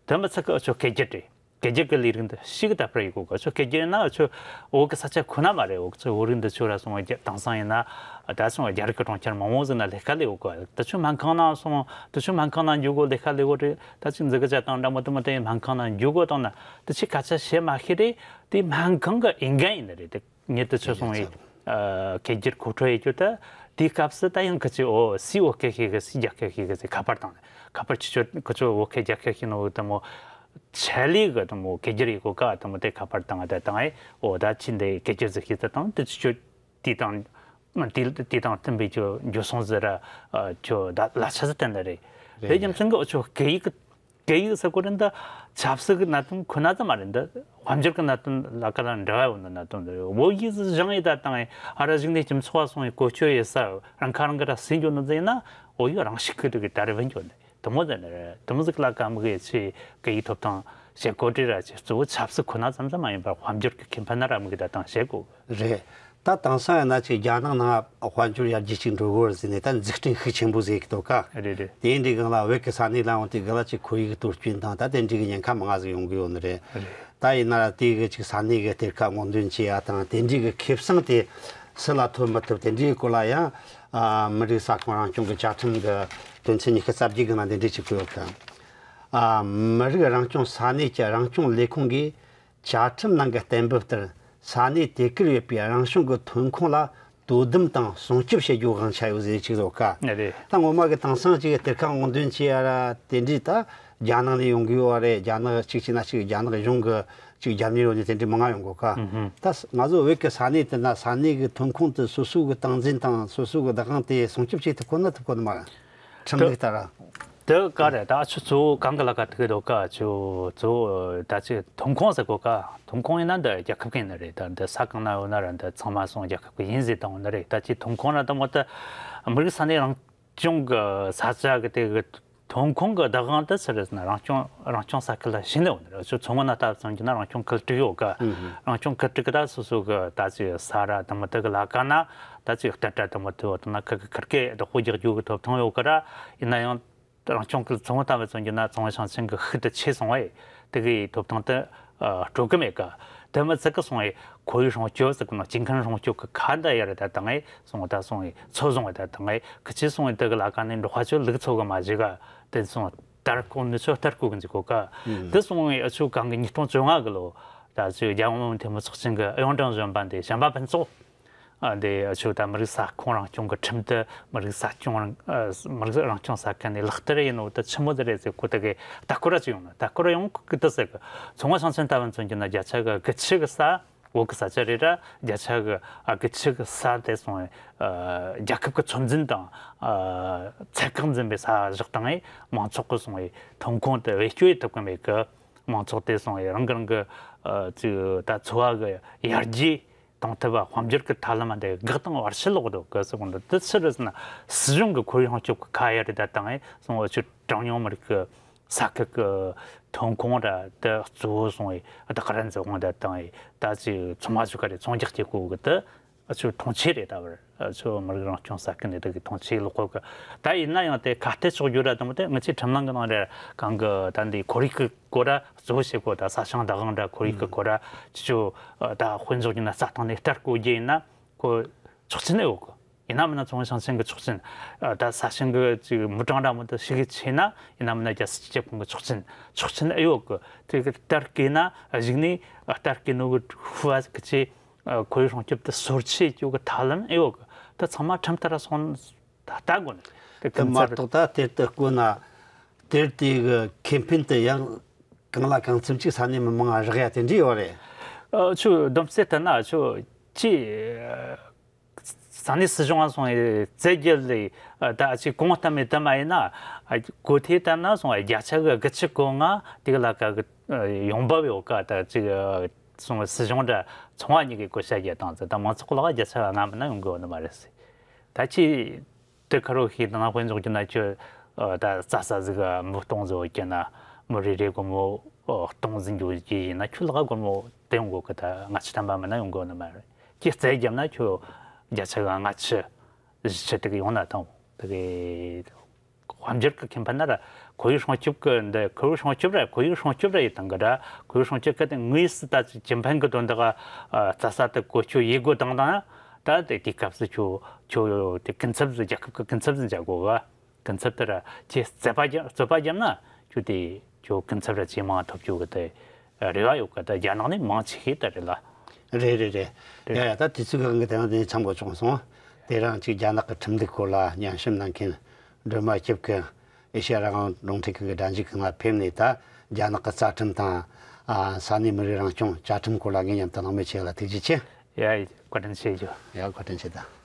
དེ་མི་ཚད་གི་ཅོ་སྐད་རྒྱུ་དེ། སྐད་སྒྱུར་གྱི་ལས་རིགས་འདི་ཞིག་ད་ཕར་ཡི་གོ་ག་ཆོ་སྐད་སྒྱུར་ན་ཆོ་བོད་ཀྱི་ས་ཆ་ཁོ་ན་མ་རེད། འོག་ཆོ་བོད་རིགས་འདི་ཆོ་ར་སོང་བ་དེང་སང་ཡིན་ན་ད་སོང་བ་རྒྱ་རིགས་ཀྱི་གྲོང་ཁྱེར་མང་བོ་ཟིག་ན་ལས་ཀ་ལས་འོག་ག་ད་ཆོ་སྨན་ཁང་ནང་སོང་ད་ཆོ་སྨན་ཁང་ནང་འཇུག་གོ་ལས་ཀ་ལས་འོག་རེད། ད་ཆོ་འཛི་གི་ཆ་དང་འདྲ་མོ་དུ་མོ་དེ་སྨན་ཁང་ནང་འཇུག་གོ་དང་ན་དེ་ཆི་ཁ་ཆ་བཤད་མ་ཤེས་རེད། དེ་སྨན་ཁང་གི་འོས་འགན་ཡིན་ནི་རེད་དེ། ཉིད་དུ་ཆོས་སོང་བའི་སྐད་སྒྱུར་གོ་འཕྲོ་ཡེ་རྒྱུ་དེ་དེའི་སྐབས་སུ་ད་ཡང་ཁི་ཆོས་འོ་སི་འོ་སྐད་ཤེས་གི་སི་རྒྱ་སྐད་ཤེས་གི་སི་ཁ་པར་དང་ཁ་པར་ཆི་ཆོ་ཁི་ཆོ་འོ་སྐད་རྒྱ་སྐད་ཤེས་ནོ་དུ་མོ་ཆད་ལི་གི་དུ་མོ་སྐད་སྒྱུར་ཡེ་གོ་ཀ་དུ་མོ་དེ་ཁ་པར་དང་དེ་དང་ཨེ་འོ་ད་ཆི་འདི་སྐད་སྒྱུར་ཟིག་ཤེས་ད་དང་དེ་ཆི་ཆོ་དེ་དང་དེ་དེ་དང་བསྟུན་པའི་ཆོ་འགྱུར་སོང་ཟེར་ར་ཆོ་ད་ལ་ཆ་ཟིག་བསྟན་ད་རེད། དེ་རྒྱུ་མཚན་གི་འོ་ཆོ་སྐད་ཡིག་གི་སྐད་ཡིག་ཟེར་གོ་རེ་འདི་ཆབ་སྲིད་ཀྱི་གནད་དོན་ཁོ་ན་ཙམ་མ་རེད། འདི་དཔལ་འབྱོར་གྱི་གནད་དོན་ལ་ཀ་ལ་འབྲེལ་བ་ཡོད་ནི་གནད་དོན་འདི་རེད། བོད་ཡིག་ཟིག་སྦྱངས་ཡིན་ད་དང་ཨ་ར་གཞུག་ནས་སྤྱི་ཚོགས་སོང་ཡིན་བཀོལ་སྤྱོད་ཡིན་ས་རང་ཁ་རང་གི་ར་སྲིད་འགྱོ་ནི་ཟིག་ཡིན་ན་བོད་ཡིག་རང་ཤུགས་ཀྱིས་དུ་གི་ད་རེ་བུ་འགྱོ་ནི་དུ་མོ་ཟེར་ནི་རེད། དུ་མོ་ཟིག་ལ་ཀ་མི་གི་ཆེ་སྐད་ཡིག་ཐོབ་ཐང་བྱེད་གོ་དྲི་ར་ཆེ་གཙོ་བོ་ཆབ་སྲིད་ཁོ་ན་ཙམ་ཙམ་མ་ཡིན་པར་དཔལ་འབྱོར་གྱི་ཁེ་ཕན་ན་ར་མི་གི་ད་དང་བྱེད་དགོས་གི་རེད། ད་དེང་སང་ཡིན་ན་ཅིག་རྒྱ་ནག་ནང་དཔལ་འབྱོར་ཡར་རྒྱས་ཅིག་འགྲོ་གི་ཡོད་ཟེར་ནས་ད་འཛུགས་སྐྲུན་ཤུགས་ཆེན་པོ་ཟིག་གི་འདུག་ག་རེད་རེད། དེ་འདྲའི་སྒང་ལ་བོད་ཀྱི་ས་གནས་ལ་འོང་དུས་སྒང་ལ་ཅིག་ཁོར་ཡུག་གཏོར་སྐྱོན་དང་ད་དེ་འདྲའི་གི་ཉེན་ཁ་མང་ང་ཟིག་ཡོང་གི་ཡོད་ནི་རེད། རེད། ད་ཡིན་ན་ར་དེ་གི་ཅིག་ས་གནས་གི་གཏེར་ཁ་སྔོག་འདོན་བྱེད་ཡ་དང་དེ་འདྲའི་གི་ཁེ་བཟང་དེ་སུ་ལ་ཐོབ་མི་ཐུབ་དེ་འདྲའི་སྐོར་ལ་ཡང་ཨ་མི་རིགས་ས་ཁོངས་རང་སྐྱོང་གི་བཅའ་ཁྲིམས་གི་དོན་ཚན་ཉི་ཤུ་རྩ་བརྒྱད་གི་ནང་དེ་འདྲའི་ཅིག་བཀོད་ཡོད་གི་ཨ་མི་རིགས་རང་སྐྱོང་ས་གནས་ཀྱི་རང་སྐྱོང་ལས་ཁུངས་ཀྱིས། བཅའ་ཁྲིམས་ནང་གི་གཏན་འབེབས་ལྟར་ས་གནས་དེ་གར་ཡོད་པའི་རང་བྱུང་གི་ཐོན་ཁུངས་ལ་དོ་དམ་དང་སྲུང་སྐྱོབ་བྱེད་རྒྱུ་དབང་ཆ་ཡོད་ཟེར་ཅིག་ཡོད་ཀ་ཨ་རེད། ད་ངོ་མ་གི་དེང་སང་ཅིག་གི་གཏེར་ཁ་སྔོག་འདོན་བྱེད་ཡ་ར་དེ་འདྲའི་ད་རྒྱ་ནག་ནས་ཡོང་གི་ཡོད་རེད། རྒྱ་ནག་ཅིག་བྱས་ན་ཅིག་རྒྱ་ནག་གཞུང་གི་ཅིག་རྒྱབ་གཉེར་ཡོད་ནས་དེ་འདྲའི་མང་ང་ཡོང་གོ་ཀ་ཨུ་ཧུམ། ད་ང་ཚོ་བོད་ཀྱི་ས་གནས་དེ་ན་ས་གནས་གི་ཐོན་ཁུངས་དེ་སོ་སོ་གི་སྟངས་འཛིན་དང་སོ་སོ་གི་བདག་དབང་དེ་སྲུང་སྐྱོབ་བྱེད་ཐུབ་ཁོ་ན་ཐུབ་ཁོ་ན་མ་རེད། ཁྲིམས་ལུགས་ལྟར། དེ་ག་རེད། ད་ཆུ་ཚོ་གང་གི་ལ་ཀ་ཐུག་གི་འདུག་ག་ཆུ་ཚོ་ད་ཆུ་ཐོན་ཁུངས་ཟེར་གོ་ཀ་ཐོན་ཁུངས་ཡིན་ན་འདི་རྒྱལ་ཁབ་ཀྱི་ཡིན་ནི་རེད། ད་འདི་ས་གང་ན་ཡོད་ན་ར་འདི་ཚང་མ་སོང་རྒྱལ་ཁབ་ཀྱི་ཡིན་ཟེར་བཏང་ཡོད་ནི་རེད། ད་ཆུ་ཐོན་ཁུངས་ར་དང་མོ་ད་མི་རིགས་ས་གནས་རང་སྐྱོང་གི་ས་ཆ་གི་དེ་གི་ཐོན་ཁུངས་གི་བདག་དབང་དེ་ཆི་རེད་ཟེར་ན་རང་སྐྱོང་རང་སྐྱོང་ས་ཁུལ་ལ་ཞིག་ནས་ཡོད་ནི་རེད། ཆུ་ཚོ་ངོ་ན་ལྟ་བུ་ཙམ་གྱི་ན་རང་སྐྱོང་ཁུལ་དྲུག་ཡོད་ག་ཨུ་ཧུ། རང་སྐྱོང་ཁུལ་དྲུག་གི་ད་སོ་སོ་གི་ད་ཆུ་ས་ར་དང་མོ་དེ་གི་ལ་ཀ་ན། ད་ཅིག་ལྟ་གྲ་དུ་མ་ཐུ་བ་དང་ན་ཁ་གི་ཁིར་ཀའི་བདག་པོ་རྒྱག་རྒྱུ་གི་ཐོབ་ཐང་ཡོད་གི་ར། ཡིན་ན་ཡང་རང་སྐྱོང་གི་ཚོང་ལྟ་བུ་ཚོང་རྒྱུ་ན་ཚོང་བ་ཞིང་ཆེན་གི་ཤུགས་དུ་ཆེ་སོང་བས་དེ་གི་ཐོབ་ཐང་དུ་སྤྲོད་གི་མེད་གི་དེ་མི་ཚད་གི་སོང་བས་ཁོར་ཡུག་སྲུང་སྐྱོབ་ཟེར་གི་ནོ་སྐྱེ་ཁམས་སྲུང་སྐྱོབ་གི་ཁ་འདི་ཡར་ད་དང་ངས་སོང་ད་སོང་བས་ཚོ་བཟུང་བས་ད་དང་ངས་ཁི་ཆེ་སོང་བས་དེ་གི་ལ་ཀ་ནས་འབྲོག་པ་ཚོ་ལུག་ཚོ་གི་མ་བྱེད་ག་དེ་སོང་དར་གོ་ནི་ཚོ་དར་གོ་གི་འཇུག་གོ་ག་དེ་སོང་བས་ཨ་ཆུ་གང་གི་ཉིས་སྟོང་བཅོ་ལྔ་གི་ལོ་ད་ཆུ་རྒྱལ་ཡོངས་མི་དམངས་འཐུས་མི་ཚོགས་ཆེན་གི་ཨུ་ཡོན་ཀྲང་གཞོན་པ་འདི་བྱམས་པ་ཕུན་ཚོགས། ཨ་འདི་ཆོས་དང་མི་རིགས་ས་ཁོངས་རང་སྐྱོང་གི་ཁྲིམས་དེ་མི་རིགས་ས་སྐྱོང་རང་ཨ་མི་རིགས་རང་སྐྱོང་ས་ཁུལ་ནས་ལག་བསྟར་ཡིན་ནོ་དེ་ཆི་མོ་དེ་རེད་ཟེར་གོ་དེ་གི་ད་སྐོར་ར་ཅིག་ཡོང་ན་ད་སྐོར་ར་ཡོང་གི་དེ་ཟེར་གི་ཚོང་བ་ཞིང་ཆེན་ལྟ་བུ་མཚོན་རྒྱུ་ན་བརྒྱ་ཆ་གི་དགུ་ཆི་གི་ས་བོད་གི་ས་ཆ་རེད་ར་བརྒྱ་ཆ་གི་ཨ་དགུ་ཆི་གི་ས་དེ་སོང་བས་ཨ་རྒྱལ་ཁབ་གི་ཚོད་འཛིན་དང་ཨ་ཚད་བཀག་འཛིན་པའི་ས་བཞག་སྟངས་ཨེ་མང་ཚོགས་གི་སོང་བས་ཐོན་ཁུངས་དེ་བེད་སྤྱོད་ཐུབ་གི་མེད་གི་མང་ཚོགས་དེ་སོང་བས་རང་གི་རང་གི་ཨ་ཅིག་ད་འཚོ་བ་གི་ཡར་རྒྱས། གཏོང་ཐུབ་པ་དཔལ་འབྱོར་གྱི་ཐབས་ལམ་འདི་འགག་དང་བར་ཆད་ལོག་འགྲོ་གི་ཟེར་གོ་འདི་དེ་ཕྱིར་རེད་ཟེར་ན་སྲིད་གཞུང་གི་ཁོར་ཡུག་སྲུང་སྐྱོབ་ཀྱི་ཁ་ཡ་རེད་ད་དང་ཨེ་སོང་བ་ཆུ་གྲངས་ཉུང་མི་རིགས་ཀྱི་ས་ཁུལ་གྱི་ཐོན་ཁུངས་ར་དེ་གཙོ་བོ་སོང་ཨེ་བདག་ར་འཛུགས་དབང་ད་དང་ཨེ་ད་ཅི་ཚོང་མ་ཚོ་ག་རེ་ཚོང་རྒྱག་བྱེད་དགོས་གི་དེ་ཨ་ཆུ་མཐོང་ཆེན་རེད་ད་བར་ཨ་ཆུ་མི་རིགས་རང་སྐྱོང་ས་ཁུལ་འདི་དག་གི་མཐོང་ཆེན་ལོག་གི་ད་ཡིན་ན་ཡང་དེ་ཁ་གཏད་གཅོག་རྒྱུ་ར་དང་དེ་ང་ཚོའི་ཁྲིམས་ལུགས་ཀྱི་ནང་རེ་གང་གི་ད་འདི་ཁོར་ཡུག་གི་སྐོར་ར། གཙོ་བོ་བྱེད་སྒོ་ད་ས་ཞིང་བདག་དབང་འདྲ་ཁོར་ཡུག་གི་སྐོར་ར་ཅི་ཅོ་ད་དཔེ་འཇོག་རྒྱུ་ན་རྩྭ་ཐང་ནས་རྟ་རྐོ་རྒྱུ་ཡིན་ན་ཁོ་ཆོག་མཆན་ཨེ་ཡོད་གི་ཡིན་ན་མིན་ན་ཚོང་ཞིང་ཆེན་གི་ཆོག་མཆན། ད་ས་ཞིང་གི་ཅིག་མི་གྲངས་འདྲ་མོ་ད་ཞིག་གི་ཆེ་ན་ཡིན་ན་མིན་ན་རྒྱལ་སྲིད་སྤྱི་ཁྱབ་ཁང་གི་ཆོག་མཆན་ཆོག་མཆན་ཨེ་ཡོད་གི་དེ་གི་རྟ་རྐོས་ན་གཞུག་ནས་རྟ་རྐོས་ནོ་གི་ཧུ་བ་གི་ཆེ་ཁོར་ཡུག་སྲུང་སྐྱོབ་དེ་སོར་ཆུད་རྒྱུ་གི་ཐབས་ལམ་ཨེ་ཡོད་གི་ད་ཚང་མ་ཁྲིམས་ལྟར་སོང་། ད་ལྟ་དགོས་ནི་དེ་དེ་མ་གཏོགས་ད་དེར་དུ་བཀོད་ན་དེར་དེ་གི་ཁེ་ཕན་དེ་ཡང་གང་ལ་གང་འཚམ་ཅིག་ས་གནས་མི་མང་ང་རག་ཡ་དེ་འདྲ་ཡོད་རེད། ཨ་ཆུ་བསྡོམས་བྱས་ལྟར་ན་ཆུ་ཅི་ས་གནས་སྲིད་གཞུང་ང་སོང་ཡི་རྩེད་རྒྱལ་ལས་ད་ཅི་གོང་གཏམ་མེད་དུ་མ་ཡིན་ན་གོ་ཐོས་ལྟར་ན་སོང་བརྒྱ་ཆ་གི་དགུ་ཅིག་གོ་ང་དེ་གི་ལ་ཀ་གི་ཡོང་འབབ་ཡོད་ཀ་ད་ཅི་སོང་སྲིད་གཞུང་འདྲ་ཚོང་བ་གཉིས་ཀྱི་བགོ་བཤའ་རྒྱག་སྟངས་ཟེར་ད་མང་ཚོགས་ལ་བརྒྱ་ཆ་ལྔ་མིན་ན་ཡོང་གི་ཡོད་ནི་མ་རེད་ཟེར། ད་ཅི། དེ་ཁ་རོ་ཤེས་དང་དཔེ་འཇོག་རྒྱུ་ན་ཁྱོད་ད་རྩྭ་ས་ཟིག་མི་གཏོང་ཟོ་རྒྱུ་ན་ མི་རེ་རེ་སྒོར་མོ་ཨོ་སྟོང་ཟིན་རྒྱུ་ཅིག་ཡིན་ན་ཁྱོད་ལ་སྒོར་མོ་དེ་ཡོང་གོ་གི། ད་ལྔ་བཅུ་ཐམ་པ་མིན་ན་ཡོང་གོ་ནི་མ་རེད། ཁྱེད་རྩིས་བརྒྱབ་ན་ཁྱོད་བརྒྱ་ཆ་གི་ལྔ་བཅུ་བཞི་བཅུ་དེ་གི་ཡོང་ན་ཐང་། དེ་གི་དཔལ་འབྱོར་གི་ཁེ་ཕན་ན་ར་ཁོར་ཡུག་སྲུང་སྐྱོབ་གི་འདི་ཁོར་ཡུག་སྲུང་སྐྱོབ་ར་ཁོར་ཡུག་སྲུང་སྐྱོབ་ར་ཡི་སྟེང་གི་ར་ཁོར་ཡུག་སྲུང་སྐྱོབ་གི་དེ་དངོས་སུ་ད་ཅི་ཕན་གི་དོན་དག་རྩ་ས་དེ་བཀོལ་སྤྱོད་ཡེ་དགོས་དང་དང་ད་དེ་དེའི་སྐབས་སུ་ཁྱོད་ཁྱོད་དེ་ཀུན་ཚབ་སུ་རྒྱལ་ཁབ་གི་ཀུན་ཚབ་སུ་འཇལ་དགོས་གི། ཀུན་ཚབ་དེ་ར་ཁྱེད་རྩོད་པ་རྒྱབ་རྩོད་པ་བརྒྱབ་ན་ཁྱོད་དེ་ཁྱོད་ཀུན་ཚབ་ར་ཇེ་མང་ཐོབ་རྒྱུ་གི་དེ་རེ་བ་ཡོད་གི། ད་རྒྱ་ནག་ནས་མང་ཆེ་ཤོས་དེ་རེད་ལ། རེད་རེད་རེད། རེད། ཡ་ཡ་ད་དུས་ཚོད་གང་གི་དེ་རིང་དེ་འཆམ་གོ་བྱུང་སོང་། དེ་རིང་ཅིག་རྒྱ་ནག་གི་ཁྲིམས་འདུག་སྐོར་ལ་ཉམས་ཞིབ་གནང་མཁན་སྒྲོལ་མ་སྐྱབས་ཀྱིས་ཨེ་ཤ་ཡ་རང་དབང་རླུང་འཕྲིན་ཁང་གི་སྒྲ་འཇུག་ཁང་ལ་ཕེབས་ནས་ད་རྒྱ་ནག་གི་རྩ་ཁྲིམས་དང་ཨ་ས་གནས་མི་རིགས་རང་སྐྱོང་བཅའ་ཁྲིམས་སྐོར་ལ་ངས་མཉམ་དུ་གླེང་མོལ་བྱས་ལ་ཐུགས་རྗེ་ཆེ། ཡ་ཡ་བཀའ་དྲིན་ཆེ་ཞུ། ཡ་བཀའ་དྲིན་ཆེ་ད།